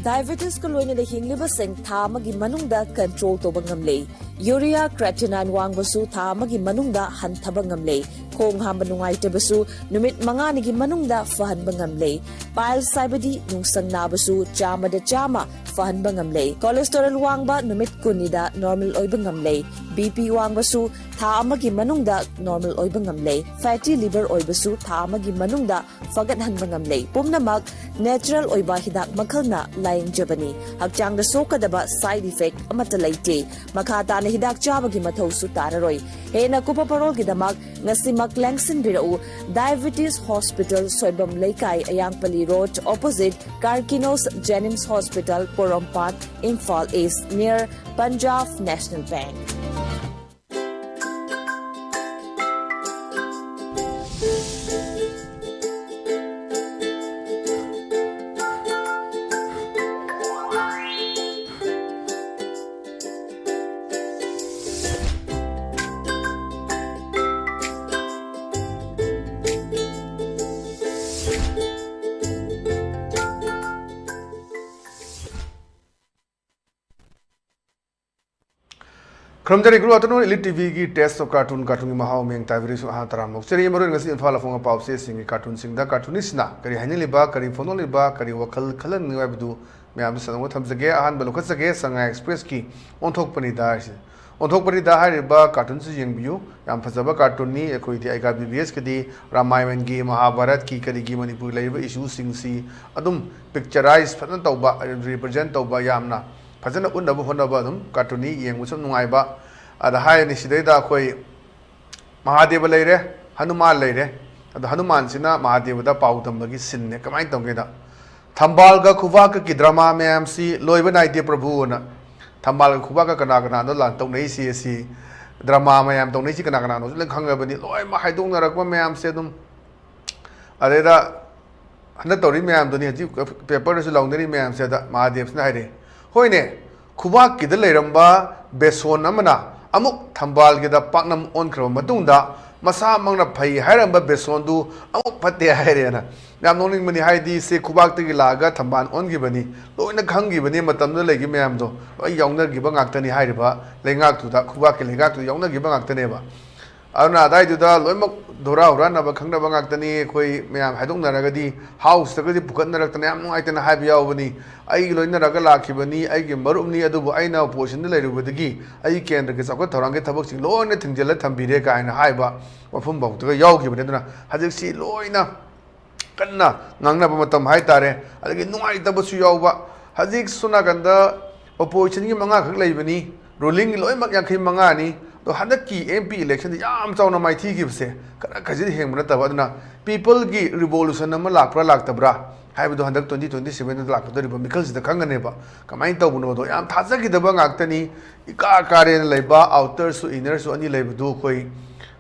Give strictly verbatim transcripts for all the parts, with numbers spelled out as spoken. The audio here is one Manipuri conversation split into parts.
Diabetesꯀ ꯂꯣꯏꯅꯅ ꯍꯤꯡꯂꯤꯕꯁꯤꯡ ꯊꯥ ꯑꯃꯒꯤ ꯃꯅꯨꯡꯗ control ꯇꯧꯕ ꯉꯝꯂꯦ꯫ Urea creatinine ꯋꯥꯡꯕꯁꯨ ꯊꯥ ꯑꯃꯒꯤ ꯃꯅꯨꯡꯗ ꯍꯟꯊꯕ ꯉꯝꯂꯦ꯫ ꯈꯣꯡ ꯍꯥꯝꯕ ꯅꯨꯡꯉꯥꯏꯇꯕꯁꯨ ꯅꯨꯃꯤꯠ ꯃꯉꯥꯅꯤꯒꯤ ꯃꯅꯨꯡꯗ ꯐꯍꯟꯕ ꯉꯝꯂꯦ꯫ Piles ꯍꯥꯏꯕꯗꯤ ꯅꯨꯡꯁꯪ ꯅꯥꯕꯁꯨ ꯆꯥꯝꯃꯗ ꯆꯥꯝꯃ ꯐꯍꯟꯕ ꯉꯝꯂꯦ꯫ Cholesterol ꯋꯥꯡꯕ ꯅꯨꯃꯤꯠ ꯀꯨꯟꯅꯤꯗ normal ꯑꯣꯏꯕ ꯉꯝꯂꯦ꯫ BP ꯋꯥꯡꯕꯁꯨ ꯊꯥ ꯑꯃꯒꯤ ꯃꯅꯨꯡꯗ normal ꯑꯣꯏꯕ ꯉꯝꯂꯦ꯫ Fatty liver ꯑꯣꯏꯕꯁꯨ ꯊꯥ ꯑꯃꯒꯤ ꯃꯅꯨꯡꯗ ꯐꯒꯠꯍꯟꯕ ꯉꯝꯂꯦ꯫ ꯄꯨꯝꯅꯃꯛ natural ꯑꯣꯏꯕ ꯍꯤꯗꯥꯛ ꯃꯈꯜꯅ ꯂꯥꯌꯦꯡꯖꯕꯅꯤ꯫ ꯍꯛꯆꯥꯡꯗ ꯁꯣꯛꯀꯗꯕ side effect ꯑꯃꯠꯇ ꯂꯩꯇꯦ꯫ ꯃꯈꯥ ꯇꯥꯅ ꯍꯤꯗꯥꯛ ꯆꯥꯕꯒꯤ ꯃꯊꯧꯁꯨ ꯇꯥꯔꯔꯣꯏ꯫ ꯍꯦꯟꯅ ꯀꯨꯞꯄ ꯄꯔꯣꯜꯒꯤꯗꯃꯛ ꯉꯁꯤꯃꯛ ꯂꯦꯡꯁꯤꯟꯕꯤꯔꯛꯎ꯫ Diabetes Hospital, ꯁꯣꯏꯕꯝ ꯂꯩꯀꯥꯏ, ꯑꯌꯥꯡꯄꯜꯂꯤ Road, opposite Karkinos Jenims Hospital, Porompat, Imphal East, near Punjab National Bank꯫ ꯈꯨꯔꯨꯝꯖꯔꯤ꯫ Good afternoon, Elite TVꯒꯤ Taste of Cartoon, cartoonꯒꯤ ꯃꯍꯥꯎ ꯃꯤꯡ ꯇꯥꯕꯤꯔꯤꯁꯨ ꯑꯍꯥꯟ ꯇꯔꯥꯃꯨꯛ ꯆꯦꯔꯤ ꯃꯔꯨ ꯉꯁꯤ ꯏꯝꯐꯥꯜ ꯑꯐꯣꯡ ꯑꯄꯥꯎ ꯆꯦꯁꯤꯡꯒꯤ cartoonꯁꯤꯡꯗ cartoonistꯅ ꯀꯔꯤ ꯍꯥꯏꯅꯤꯡꯂꯤꯕ, ꯀꯔꯤ ꯐꯣꯡꯗꯣꯛꯂꯤꯕ, ꯀꯔꯤ ꯋꯥꯈꯜ ꯈꯜꯍꯟꯅꯤꯡꯂꯤꯕ ꯍꯥꯏꯕꯗꯨ ꯃꯌꯥꯝꯗ ꯁꯟꯗꯣꯛꯅ ꯊꯝꯖꯒꯦ꯫ ꯑꯍꯥꯟꯕ ꯂꯧꯈꯠꯆꯒꯦ, ꯁꯉꯥꯏ Expressꯀꯤ ꯑꯣꯟꯊꯣꯛꯄꯅꯤꯗ ꯍꯥꯏꯁꯦ꯫ ꯑꯣꯟꯊꯣꯛꯄꯅꯤꯗ ꯍꯥꯏꯔꯤꯕ cartoonꯁꯤ ꯌꯦꯡꯕꯤꯌꯨ, ꯌꯥꯝ ꯐꯖꯕ cartoonꯅꯤ꯫ ꯑꯩꯈꯣꯏꯗꯤ ꯑꯩꯒꯥ BBSꯀꯗꯤ ꯔꯥꯃꯥꯌꯟꯒꯤ, ꯃꯍꯥꯚꯥꯔꯠꯀꯤ, ꯀꯔꯤꯒꯤ ꯃꯅꯤꯄꯨꯔꯒꯤ ꯂꯩꯔꯤꯕ issueꯁꯤꯡꯁꯤ ꯑꯗꯨꯝ pictureize ꯐꯖꯅ ꯇꯧꯕ, represent ꯇꯧꯕ, ꯌꯥꯝꯅ ꯐꯖꯅ ꯎꯠꯅꯕ ꯍꯣꯠꯅꯕ ꯑꯗꯨꯝ cartoonꯅꯤ, ꯌꯦꯡꯕꯁꯨ ꯅꯨꯡꯉꯥꯏꯕ꯫ ꯑꯗ ꯍꯥꯏꯔꯅꯤ ꯁꯤꯗꯩꯗ ꯑꯩꯈꯣꯏ ꯃꯍꯥꯗꯦꯕ ꯂꯩꯔꯦ, ꯍꯅꯨꯃꯥꯟ ꯂꯩꯔꯦ꯫ ꯑꯗꯣ ꯍꯅꯨꯃꯥꯟꯁꯤꯅ ꯃꯍꯥꯗꯦꯕꯗ ꯄꯥꯎ ꯇꯝꯕꯒꯤ sceneꯅꯦ꯫ ꯀꯃꯥꯏꯅ ꯇꯧꯒꯦꯗ, ꯊꯝꯕꯥꯜꯒ ꯈꯨꯕꯥꯛꯀꯒꯤ drama ꯃꯌꯥꯝꯁꯤ ꯂꯣꯏꯕ ꯅꯥꯏꯗꯦ ꯄ꯭ꯔꯚꯨꯅ꯫ ꯊꯝꯕꯥꯜꯒ ꯈꯨꯕꯥꯛꯀ ꯀꯅꯥ ꯀꯅꯥꯅꯣ ꯂꯥꯟ ꯇꯧꯅꯩꯁꯤ ꯑꯁꯤ, drama ꯃꯌꯥꯝ ꯇꯧꯅꯩꯁꯤ ꯀꯅꯥ ꯀꯅꯥꯅꯣꯁꯨ ꯂꯣꯏ ꯈꯪꯉꯕꯅꯤ꯫ ꯂꯣꯏꯅꯃꯛ ꯍꯥꯏꯗꯣꯛꯅꯔꯛꯄ ꯃꯌꯥꯝꯁꯦ ꯑꯗꯨꯝ ꯑꯗꯩꯗ ꯍꯟꯗꯛ ꯇꯧꯔꯤ ꯃꯌꯥꯝꯗꯨꯅꯤ ꯍꯧꯖꯤꯛ paperꯗꯁꯨ ꯂꯥꯎꯅꯔꯤ ꯃꯌꯥꯝꯁꯦ꯫ ꯑꯗ ꯃꯍꯥꯗꯦꯕꯁꯤꯅ ꯍꯥꯏꯔꯛꯑꯦ, "ꯍꯣꯏꯅꯦ, ꯈꯨꯕꯥꯛꯀꯤꯗ ꯂꯩꯔꯝꯕ ꯕꯦꯁꯣꯟ ꯑꯃꯅ ꯑꯃꯨꯛ ꯊꯝꯕꯥꯜꯒꯤꯗ ꯄꯥꯛꯅꯝ ꯑꯣꯟꯈ꯭ꯔꯕ ꯃꯇꯨꯡꯗ ꯃꯁꯥꯃꯛꯅ ꯐꯩ ꯍꯥꯏꯔꯝꯕ ꯕꯦꯁꯣꯟꯗꯨ ꯑꯃꯨꯛ ꯐꯠꯇꯦ ꯍꯥꯏꯔꯦꯅ꯫ ꯌꯥꯝ ꯅꯣꯛꯅꯤꯡꯕꯅꯤ, ꯍꯥꯏꯗꯤ ꯁꯤ ꯈꯨꯕꯥꯛꯇꯒꯤ ꯂꯥꯛꯑꯒ ꯊꯝꯕꯥꯜ ꯑꯣꯟꯈꯤꯕꯅꯤ, ꯂꯣꯏꯅ ꯈꯪꯈꯤꯕꯅꯤ, ꯃꯇꯝꯗꯨꯗ ꯂꯩꯈꯤꯕ ꯃꯌꯥꯝꯗꯣ ꯂꯣꯏ ꯌꯥꯎꯅꯈꯤꯕ ꯉꯥꯛꯇꯅꯤ꯫ ꯍꯥꯏꯔꯤꯕ ꯂꯩꯉꯥꯛꯇꯨꯗ, ꯈꯨꯕꯥꯛꯀꯤ ꯂꯩꯉꯥꯛꯇꯨꯗ ꯌꯥꯎꯅꯈꯤꯕ ꯉꯥꯛꯇꯅꯦꯕ꯫ ꯑꯗꯨꯅ ꯑꯗꯥꯏꯗꯨꯗ ꯂꯣꯏꯅꯃꯛ ꯙꯣꯔꯥ ꯍꯨꯔꯥꯟꯅꯕ ꯈꯪꯅꯕ ꯉꯥꯛꯇꯅꯤ꯫ ꯑꯩꯈꯣꯏ ꯃꯌꯥꯝ ꯍꯥꯏꯗꯣꯛꯅꯔꯒꯗꯤ ꯍꯥꯎꯁꯇꯒꯗꯤ ꯄꯨꯈꯠꯅꯔꯛꯇꯅ ꯌꯥꯝ ꯅꯨꯡꯉꯥꯏꯇꯅ ꯍꯥꯏꯕ ꯌꯥꯎꯕꯅꯤ꯫ "ꯑꯩꯒꯤ ꯂꯣꯏꯅꯔꯒ ꯂꯥꯛꯈꯤꯕꯅꯤ, ꯑꯩꯒꯤ ꯃꯔꯨꯞꯅꯤ, ꯑꯗꯨꯕꯨ ꯑꯩꯅ ꯑꯣꯄꯣꯖꯤꯁꯟꯗ ꯂꯩꯔꯨꯕꯗꯒꯤ ꯑꯩ ꯀꯦꯟꯗ꯭ꯔꯒꯤ ꯆꯥꯎꯈꯠ ꯊꯧꯔꯥꯡꯒꯤ ꯊꯕꯛꯁꯤꯡ ꯂꯣꯏꯅ ꯊꯤꯡꯖꯤꯜꯂ ꯊꯝꯕꯤꯔꯦ" ꯀꯥꯏꯅ ꯍꯥꯏꯕ ꯋꯥꯐꯝ ꯐꯥꯎꯗꯒ ꯌꯥꯎꯈꯤꯕꯅꯤ꯫ ꯑꯗꯨꯅ ꯍꯧꯖꯤꯛꯁꯤ ꯂꯣꯏꯅ ꯀꯟꯅ ꯉꯥꯡꯅꯕ ꯃꯇꯝ ꯍꯥꯏꯇꯥꯔꯦ꯫ ꯑꯗꯒꯤ ꯅꯨꯡꯉꯥꯏꯇꯕꯁꯨ ꯌꯥꯎꯕ꯫ ꯍꯧꯖꯤꯛ ꯁꯣꯝ ꯅꯥꯀꯟꯗ ꯑꯣꯄꯣꯖꯤꯁꯟꯒꯤ ꯃꯉꯥꯈꯛ ꯂꯩꯕꯅꯤ, ꯔꯨꯂꯤꯡꯒꯤ ꯂꯣꯏꯅꯃꯛ ꯌꯥꯡꯈꯩ ꯃꯉꯥꯅꯤ꯫ ꯑꯗꯣ ꯍꯟꯗꯛꯀꯤ ꯑꯦꯝ ꯄꯤ ꯏꯂꯦꯛꯁꯟꯗ ꯌꯥꯝ ꯆꯥꯎꯅ ꯃꯥꯏꯊꯤꯈꯤꯕꯁꯦ ꯈꯔ ꯈꯖꯤꯛ ꯍꯦꯟꯕ ꯅꯠꯇꯕ꯫ ꯑꯗꯨꯅ ꯄꯤꯄꯜꯒꯤ ꯔꯤꯚꯣꯂꯨꯁꯟ ꯑꯃ ꯂꯥꯛꯄ꯭ꯔꯥ ꯂꯥꯛꯇꯕ꯭ꯔꯥ ꯍꯥꯏꯕꯗꯣ ꯍꯟꯗꯛ ꯇ꯭ꯋꯦꯟꯇꯤ ꯇ꯭ꯋꯦꯟꯇꯤ ꯁꯚꯦꯟꯗ ꯂꯥꯛꯀꯗꯧꯔꯤꯕ ꯃꯤꯈꯜꯁꯤꯗ ꯈꯪꯒꯅꯦꯕ꯫ ꯀꯃꯥꯏꯅ ꯇꯧꯕꯅꯣꯗꯣ ꯌꯥꯝ ꯊꯥꯖꯈꯤꯗꯕ ꯉꯥꯛꯇꯅꯤ꯫ ꯏꯀꯥ ꯀꯥꯔꯦꯅ ꯂꯩꯕ ꯑꯥꯎꯇꯔꯁꯨ ꯏꯅꯔꯁꯨ ꯑꯅꯤ ꯂꯩꯕꯗꯨ ꯑꯩꯈꯣꯏ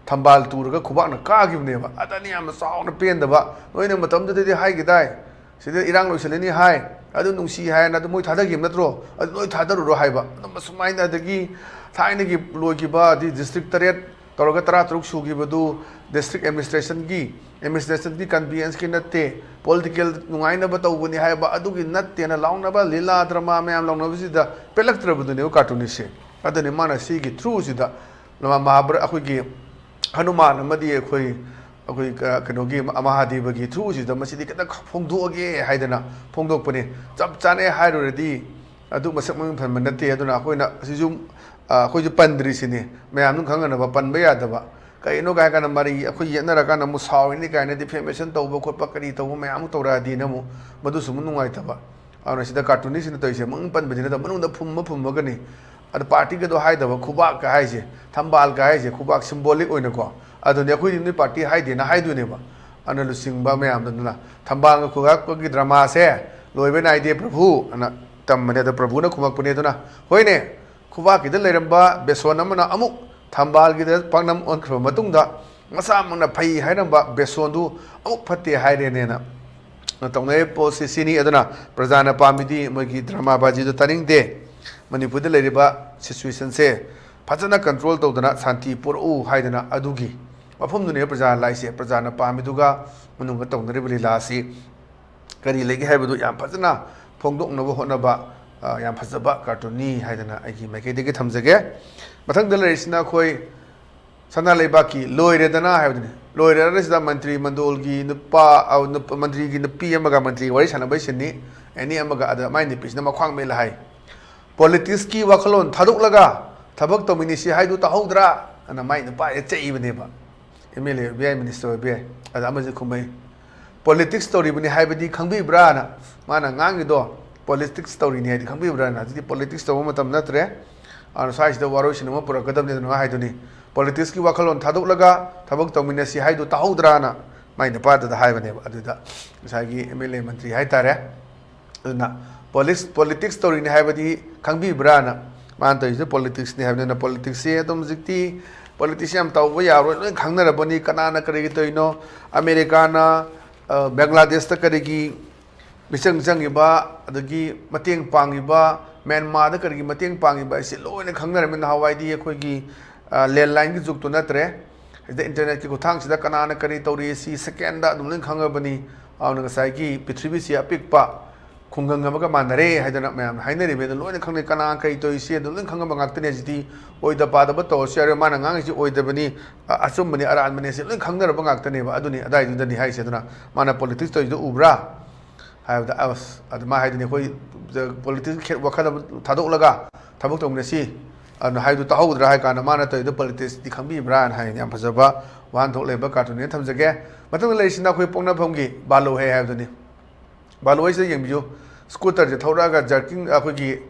ꯊꯝꯕꯥꯜ ꯇꯨꯔꯒ ꯈꯨꯕꯥꯛꯅ ꯀꯥꯈꯤꯕꯅꯦꯕ꯫ ꯑꯗꯅꯤ ꯌꯥꯝꯅ ꯆꯥꯎꯅ ꯄꯦꯟꯗꯕ꯫ ꯅꯣꯏꯅ ꯃꯇꯝꯗꯨꯗꯗꯤ ꯍꯥꯏꯈꯤꯗꯥꯏ, "ꯁꯤꯗ ꯏꯔꯥꯡ ꯂꯣꯏꯁꯤꯜꯂꯅꯤ" ꯍꯥꯏ, "ꯑꯗꯨ ꯅꯨꯡꯁꯤ" ꯍꯥꯏꯅ, "ꯑꯗꯨ ꯃꯣꯏ ꯊꯥꯗꯈꯤꯕ ꯅꯠꯇ꯭ꯔꯣ? ꯑꯗꯨ ꯅꯣꯏ ꯊꯥꯗꯔꯨꯔꯣ" ꯍꯥꯏꯕ꯫ ꯑꯗꯨꯝꯕ ꯁꯨꯃꯥꯏꯅ, ꯑꯗꯒꯤ ꯊꯥꯏꯅꯒꯤ ꯂꯣꯏꯈꯤꯕ ꯑꯗꯤ ꯗꯤꯁꯇ꯭ꯔꯤꯛ ꯇꯔꯦꯠ ꯇꯧꯔꯒ ꯇꯔꯥ ꯇꯔꯨꯛ ꯁꯨꯈꯤꯕꯗꯨ ꯗꯤꯁꯇ꯭ꯔꯤꯛ ꯑꯦꯗꯃꯤꯅꯤꯁꯇ꯭ꯔꯦꯁꯟꯒꯤ, ꯑꯦꯗꯃꯤꯅꯤꯁꯇ꯭ꯔꯦꯁꯟꯒꯤ ꯀꯟꯚꯤꯅꯤꯌꯟꯁꯀꯤ ꯅꯠꯇꯦ, ꯄꯣꯂꯤꯇꯤꯀꯦꯜ ꯅꯨꯡꯉꯥꯏꯅꯕ ꯇꯧꯕꯅꯤ ꯍꯥꯏꯕ, ꯑꯗꯨꯒꯤ ꯅꯠꯇꯦꯅ ꯂꯥꯎꯅꯕ, ꯂꯤꯂꯥ ꯗ꯭ꯔꯃꯥ ꯃꯌꯥꯝ ꯂꯥꯎꯅꯕꯁꯤꯗ ꯄꯦꯜꯂꯛꯇ꯭ꯔꯕꯗꯨꯅꯦꯕ ꯀꯥꯔꯇꯨꯅꯤꯁꯁꯦ꯫ ꯑꯗꯨꯅꯤ ꯃꯥꯅ ꯁꯤꯒꯤ ꯊ꯭ꯔꯨꯁꯤꯗ ꯃꯍꯥꯚꯥꯔꯠ, ꯑꯩꯈꯣꯏꯒꯤ ꯍꯅꯨꯃꯥꯟ ꯑꯃꯗꯤ ꯑꯩꯈꯣꯏ, ꯑꯩꯈꯣꯏ ꯀ-, ꯀꯩꯅꯣꯒꯤ ꯃ-, ꯃꯍꯥꯗꯦꯕꯒꯤ ꯊ꯭ꯔꯨꯁꯤꯗ ꯃꯁꯤꯗꯤ ꯈꯤꯇꯪ ꯐꯣꯡꯗꯣꯛꯑꯒꯦ ꯍꯥꯏꯗꯅ ꯐꯣꯡꯗꯣꯛꯄꯅꯤ꯫ ꯆꯞ ꯆꯥꯅ ꯍꯥꯏꯔꯨꯔꯗꯤ ꯑꯗꯨ ꯃꯁꯛ ꯃꯑꯣꯡ ꯐꯖꯕ ꯅꯠꯇꯦ꯫ ꯑꯗꯨꯅ ꯑꯩꯈꯣꯏꯅ ꯑꯁꯤꯁꯨ, ꯑ, ꯑꯩꯈꯣꯏꯁꯨ ꯄꯟꯗ꯭ꯔꯤꯁꯤꯅꯤ, ꯃꯌꯥꯝ ꯑꯗꯨꯝ ꯈꯪꯅꯅꯕ ꯄꯟꯕ ꯌꯥꯗꯕ꯫ ꯀꯩꯅꯣ ꯀꯥꯏ ꯀꯥꯟꯗ ꯃꯔꯩ ꯑꯩꯈꯣꯏ ꯌꯦꯠꯅꯔꯀꯥꯟꯗ ꯑꯃꯨꯛ ꯁꯥꯎꯔꯤꯅꯤ ꯀꯥꯏꯅ ꯗꯤꯐꯦꯃꯦꯁꯟ ꯇꯧꯕ ꯈꯣꯠꯄ ꯀꯔꯤ ꯇꯧꯕ ꯃꯌꯥꯝ ꯑꯃ ꯇꯧꯔꯛꯑꯗꯤꯅ ꯑꯃꯨꯛ ꯃꯗꯨꯁꯨ ꯑꯃꯨꯛ ꯅꯨꯡꯉꯥꯏꯇꯕ꯫ ꯑꯗꯨꯅ ꯁꯤꯗ ꯀꯥꯔꯇꯨꯅꯤꯁꯁꯤꯅ ꯇꯧꯔꯤꯁꯦ ꯃꯃꯤꯡ ꯄꯟꯕꯗꯤ ꯅꯠꯇꯕ, ꯃꯅꯨꯡꯗ ꯐꯨꯝꯕ ꯐꯨꯝꯃꯒꯅꯤ꯫ ꯑꯗ ꯄꯥꯔꯇꯤꯒꯗꯣ ꯍꯥꯏꯗꯕ, ꯈꯨꯕꯥꯛꯀ ꯍꯥꯏꯁꯦ, ꯊꯝꯕꯥꯜꯒ ꯍꯥꯏꯁꯦ, ꯈꯨꯕꯥꯛ ꯁꯤꯝꯕꯣꯂꯤꯛ ꯑꯣꯏꯅꯀꯣ꯫ ꯑꯗꯨꯅꯤ ꯑꯩꯈꯣꯏꯗꯤ ꯅꯣꯏ ꯄꯥꯔꯇꯤ ꯍꯥꯏꯗꯦꯅ ꯍꯥꯏꯗꯣꯏꯅꯦꯕ꯫ ꯑꯗꯨꯅ ꯂꯨꯆꯤꯡꯕ ꯃꯌꯥꯝꯗꯨꯅ ꯊꯝꯕꯥꯜꯒ ꯈꯨꯕꯥꯛꯀꯒꯤ ꯗ꯭ꯔꯃꯥꯁꯦ ꯂꯣꯏꯕ ꯅꯥꯏꯗꯦ ꯄ꯭ꯔꯚꯨ ꯑꯅ ꯇꯝꯕꯅꯦ꯫ ꯑꯗꯣ ꯄ꯭ꯔꯚꯨꯅ ꯈꯨꯝꯃꯛꯄꯅꯦ꯫ ꯑꯗꯨꯅ ꯍꯣꯏꯅꯦ, ꯈꯨꯕꯥꯛꯀꯤꯗ ꯂꯩꯔꯝꯕ ꯕꯦꯁꯣꯟ ꯑꯃꯅ ꯑꯃꯨꯛ ꯊꯝꯕꯥꯜꯒꯤꯗ ꯄꯥꯛꯅꯝ ꯑꯣꯟꯈ꯭ꯔꯕ ꯃꯇꯨꯡꯗ ꯃꯁꯥꯃꯛꯅ ꯐꯩ ꯍꯥꯏꯔꯝꯕ ꯕꯦꯁꯣꯟꯗꯨ ꯑꯃꯨꯛ ꯐꯠꯇꯦ ꯍꯥꯏꯔꯦꯅꯦꯅ ꯇꯧꯅꯔꯤꯕ ꯄꯣꯠꯁꯤ ꯁꯤꯅꯤ꯫ ꯑꯗꯨꯅ ꯄ꯭ꯔꯖꯥꯅ ꯄꯥꯝꯃꯤꯗꯤ ꯃꯣꯏꯒꯤ ꯗ꯭ꯔꯃꯥꯕꯥꯖꯤꯗꯣ ꯇꯥꯅꯤꯡꯗꯦ꯫ ꯃꯅꯤꯄꯨꯔꯗ ꯂꯩꯔꯤꯕ ꯁꯤꯆꯨꯋꯦꯁꯟꯁꯦ ꯐꯖꯅ ꯀꯟꯇ꯭ꯔꯣꯜ ꯇꯧꯗꯅ ꯁꯥꯟꯇꯤ ꯄꯨꯔꯛꯎ ꯍꯥꯏꯗꯅ ꯑꯗꯨꯒꯤ ꯃꯐꯝꯗꯨꯅꯦꯕ ꯄ꯭ꯔꯖꯥ ꯂꯥꯛꯏꯁꯦ꯫ ꯄ꯭ꯔꯖꯥꯅ ꯄꯥꯝꯃꯤꯗꯨꯒ ꯃꯅꯨꯡꯗ ꯇꯧꯅꯔꯤꯕ ꯂꯤꯂꯥ ꯑꯁꯤ ꯀꯔꯤ ꯂꯩꯒꯦ ꯍꯥꯏꯕꯗꯨ ꯌꯥꯝ ꯐꯖꯅ ꯐꯣꯡꯗꯣꯛꯅꯕ ꯍꯣꯠꯅꯕ, ꯑ, ꯌꯥꯝ ꯐꯖꯕ ꯀꯥꯔꯇꯨꯟꯅꯤ ꯍꯥꯏꯗꯅ ꯑꯩꯒꯤ ꯃꯥꯏꯀꯩꯗꯒꯤ ꯊꯝꯖꯒꯦ꯫ ꯃꯊꯪꯗ ꯂꯩꯔꯤꯁꯤꯅ ꯑꯩꯈꯣꯏ ꯁꯅꯥ ꯂꯩꯕꯥꯛꯀꯤ ꯂꯣꯏꯔꯦꯗꯅ ꯍꯥꯏꯕꯗꯨꯅꯤ꯫ ꯂꯣꯏꯔꯦꯗꯅ ꯁꯤꯗ ꯃꯟꯇ꯭ꯔꯤ ꯃꯟꯗꯣꯜꯒꯤ ꯅꯨꯄꯥ, ꯑ, ꯅꯨꯄ-, ꯃꯟꯇ꯭ꯔꯤꯒꯤ ꯅꯨꯄꯤ ꯑꯃꯒ ꯃꯟꯇ꯭ꯔꯤꯒ ꯋꯥꯔꯤ ꯁꯥꯟꯅꯕꯩ ꯁꯤꯟꯅꯤ꯫ ꯑꯦꯅꯤ ꯑꯃꯒ, ꯑꯗ ꯃꯥꯏ ꯅꯨꯄꯤꯁꯤꯅ ꯃꯈ꯭ꯋꯥꯡ ꯃꯦꯠꯂ ꯍꯥꯏ, "ꯄꯣꯂꯤꯇꯤꯛꯁꯀꯤ ꯋꯥꯈꯜꯂꯣꯟ ꯊꯥꯗꯣꯛꯂꯒ ꯊꯕꯛ ꯇꯧꯃꯤꯟꯅꯁꯤ ꯍꯥꯏꯗꯨ ꯇꯥꯍꯧꯗ꯭ꯔꯥ?" ꯑꯅ ꯃꯥꯏ ꯅꯨꯄꯥꯁꯦ ꯆꯩꯕꯅꯦꯕ꯫ ꯑꯦꯝ ꯑꯦꯜ ꯑꯦ ꯑꯣꯏꯕ ꯌꯥꯏ, ꯃꯤꯅꯤꯁꯇꯔ ꯑꯣꯏꯕ ꯌꯥꯏ꯫ ꯑꯗ ꯑꯃꯁꯦ ꯈꯨꯝꯃꯩ, "ꯄꯣꯂꯤꯇꯤꯛꯁ ꯇꯧꯔꯤꯕꯅꯤ ꯍꯥꯏꯕꯗꯤ ꯈꯪꯕꯤꯕ꯭ꯔꯥꯅ?" ꯃꯥꯅ ꯉꯥꯡꯉꯤꯗꯣ, "ꯄꯣꯂꯤꯇꯤꯛꯁ ꯇꯧꯔꯤꯅꯤ ꯍꯥꯏꯗꯤ ꯈꯪꯕꯤꯕ꯭ꯔꯥꯅ?" ꯍꯧꯖꯤꯛꯇꯤ ꯄꯣꯂꯤꯇꯤꯛꯁ ꯇꯧꯕ ꯃꯇꯝ ꯅꯠꯇ꯭ꯔꯦ꯫ ꯑꯗꯨꯅ ꯁ꯭ꯋꯥꯏꯁꯤꯗ ꯋꯥꯔꯣꯏꯁꯤꯟ ꯑꯃ ꯄꯨꯔꯛꯀꯗꯕꯅꯤ꯫ ꯑꯗꯨꯅ ꯃꯥ ꯍꯥꯏꯗꯨꯅꯤ, "ꯄꯣꯂꯤꯇꯤꯛꯁꯀꯤ ꯋꯥꯈꯜꯂꯣꯟ ꯊꯥꯗꯣꯛꯂꯒ ꯊꯕꯛ ꯇꯧꯃꯤꯟꯅꯁꯤ ꯍꯥꯏꯗꯨ ꯇꯥꯍꯧꯗ꯭ꯔꯥꯅ?" ꯃꯥꯏ ꯅꯨꯄꯥꯗꯨꯗ ꯍꯥꯏꯕꯅꯦꯕ꯫ ꯑꯗꯨꯗ ꯉꯁꯥꯏꯒꯤ ꯑꯦꯝ ꯑꯦꯜ ꯑꯦ ꯃꯟꯇ꯭ꯔꯤ ꯍꯥꯏꯇꯥꯔꯦ, ꯑꯗꯨꯅ ꯄꯣꯂꯤꯁ-, ꯄꯣꯂꯤꯇꯤꯛꯁ ꯇꯧꯔꯤꯅꯤ ꯍꯥꯏꯕꯗꯤ ꯈꯪꯕꯤꯕ꯭ꯔꯥꯅ? ꯃꯥꯅ ꯇꯧꯔꯤꯁꯦ ꯄꯣꯂꯤꯇꯤꯛꯁꯅꯤ ꯍꯥꯏꯕꯅꯤꯅ, ꯄꯣꯂꯤꯇꯤꯛꯁꯁꯦ ꯑꯗꯨꯝ ꯍꯧꯖꯤꯛꯇꯤ ꯄꯣꯂꯤꯇꯤꯛꯁꯁꯦ ꯌꯥꯝ ꯇꯧꯕ ꯌꯥꯔꯣꯏ, ꯂꯣꯏ ꯈꯪꯅꯔꯕꯅꯤ ꯀꯅꯥꯅ ꯀꯔꯤꯒꯤ ꯇꯧꯔꯤꯅꯣ꯫ ꯑꯃꯦꯔꯤꯀꯥꯅ, ꯑ, ꯕꯪꯒ꯭ꯂꯥꯗꯦꯁꯇ ꯀꯔꯤꯒꯤ ꯃꯤꯆꯪ ꯆꯪꯉꯤꯕ, ꯑꯗꯒꯤ ꯃꯇꯦꯡ ꯄꯥꯡꯉꯤꯕ, ꯃ꯭ꯌꯥꯟꯃꯥꯔꯗ ꯀꯔꯤꯒꯤ ꯃꯇꯦꯡ ꯄꯥꯡꯉꯤꯕ ꯍꯥꯏꯁꯦ ꯂꯣꯏꯅ ꯈꯪꯅꯔꯝꯃꯤ꯫ ꯅꯍꯥꯟꯋꯥꯏꯗꯤ ꯑꯩꯈꯣꯏꯒꯤ, ꯑ, ꯂꯦꯟꯂꯥꯏꯟꯒꯤ ꯖꯨꯒꯇꯨ ꯅꯠꯇ꯭ꯔꯦ꯫ ꯁꯤꯗ ꯏꯟꯇꯔꯅꯦꯠꯀꯤ ꯈꯨꯠꯊꯥꯡꯁꯤꯗ ꯀꯅꯥꯅ ꯀꯔꯤ ꯇꯧꯔꯤ ꯁꯤ ꯁꯦꯀꯦꯟꯗ ꯑꯗꯨꯝ ꯂꯣꯏ ꯈꯪꯉꯕꯅꯤ꯫ ꯑꯗꯨꯅ ꯉꯁꯥꯏꯒꯤ ꯄ꯭ꯔꯤꯊꯤꯕꯤꯁꯤ ꯑꯄꯤꯛꯄ ꯈꯨꯡꯒꯪ ꯑꯃꯒ ꯃꯥꯟꯅꯔꯦ ꯍꯥꯏꯗꯅ ꯃꯌꯥꯝꯅ ꯍꯥꯏꯅꯔꯤꯕꯅꯤ꯫ ꯑꯗꯨ ꯂꯣꯏꯅ ꯈꯪꯅꯩ, ꯀꯅꯥ ꯀꯔꯤ ꯇꯧꯔꯤ ꯁꯤ ꯑꯗꯨꯝ ꯂꯣꯏ ꯈꯪꯉꯕ ꯉꯥꯛꯇꯅꯦ꯫ ꯍꯧꯖꯤꯛꯇꯤ ꯑꯣꯏꯗ ꯄꯥꯗꯕ ꯇꯧꯔꯁꯨ ꯌꯥꯔꯣꯏ꯫ ꯃꯥꯅ ꯉꯥꯡꯉꯤꯁꯤ ꯑꯣꯏꯗꯕꯅꯤ, ꯑ-, ꯑꯆꯨꯝꯕꯅꯤ, ꯑꯔꯥꯟꯕꯅꯤ ꯁꯤ ꯂꯣꯏ ꯈꯪꯅꯔꯕ ꯉꯥꯛꯇꯅꯦꯕ꯫ ꯑꯗꯨꯅꯤ ꯑꯗꯥꯏꯗꯨꯗꯅꯤ ꯍꯥꯏꯁꯦ꯫ ꯑꯗꯨꯅ ꯃꯥꯅ ꯄꯣꯂꯤꯇꯤꯛꯁ ꯇꯧꯔꯤꯗꯣ ꯎꯕ꯭ꯔꯥ ꯍꯥꯏꯕꯗ, ꯑꯁ, ꯑꯗꯨ ꯃꯥ ꯍꯥꯏꯗꯨꯅꯤ, "ꯑꯩꯈꯣꯏ ꯄꯣꯂꯤꯇꯤꯛꯁ ꯋꯥꯈꯜ ꯑꯃ ꯊꯥꯗꯣꯛꯂꯒ ꯊꯕꯛ ꯇꯧꯃꯤꯟꯅꯁꯤ" ꯑꯗꯨꯅ ꯍꯥꯏꯗꯨ ꯇꯥꯍꯧꯗ꯭ꯔꯥ ꯍꯥꯏ ꯀꯥꯟꯗ, ꯃꯥꯅ ꯇꯧꯔꯤꯗꯣ ꯄꯣꯂꯤꯇꯤꯛꯁꯇꯤ ꯈꯪꯕꯤꯕ꯭ꯔꯥꯅ ꯍꯥꯏ꯫ ꯌꯥꯝ ꯐꯖꯕ ꯋꯥꯍꯟꯊꯣꯛ ꯂꯩꯕ ꯀꯥꯔꯇꯨꯟꯅꯦꯅ ꯊꯝꯖꯒꯦ꯫ ꯃꯊꯪꯗ ꯂꯩꯔꯤꯁꯤꯅ ꯑꯩꯈꯣꯏ ꯄꯣꯛꯅꯐꯝꯒꯤ ꯕꯥꯂꯨ ꯍꯦ ꯍꯥꯏꯕꯗꯨꯅꯤ꯫ ꯕꯥꯂꯨ ꯍꯦꯁꯤꯗ ꯌꯦꯡꯕꯤꯌꯨ, ꯁ꯭ꯀꯨꯇꯔꯁꯦ ꯊꯧꯔꯛꯑꯒ ꯖꯔꯀꯤꯡ, ꯑꯩꯈꯣꯏꯒꯤ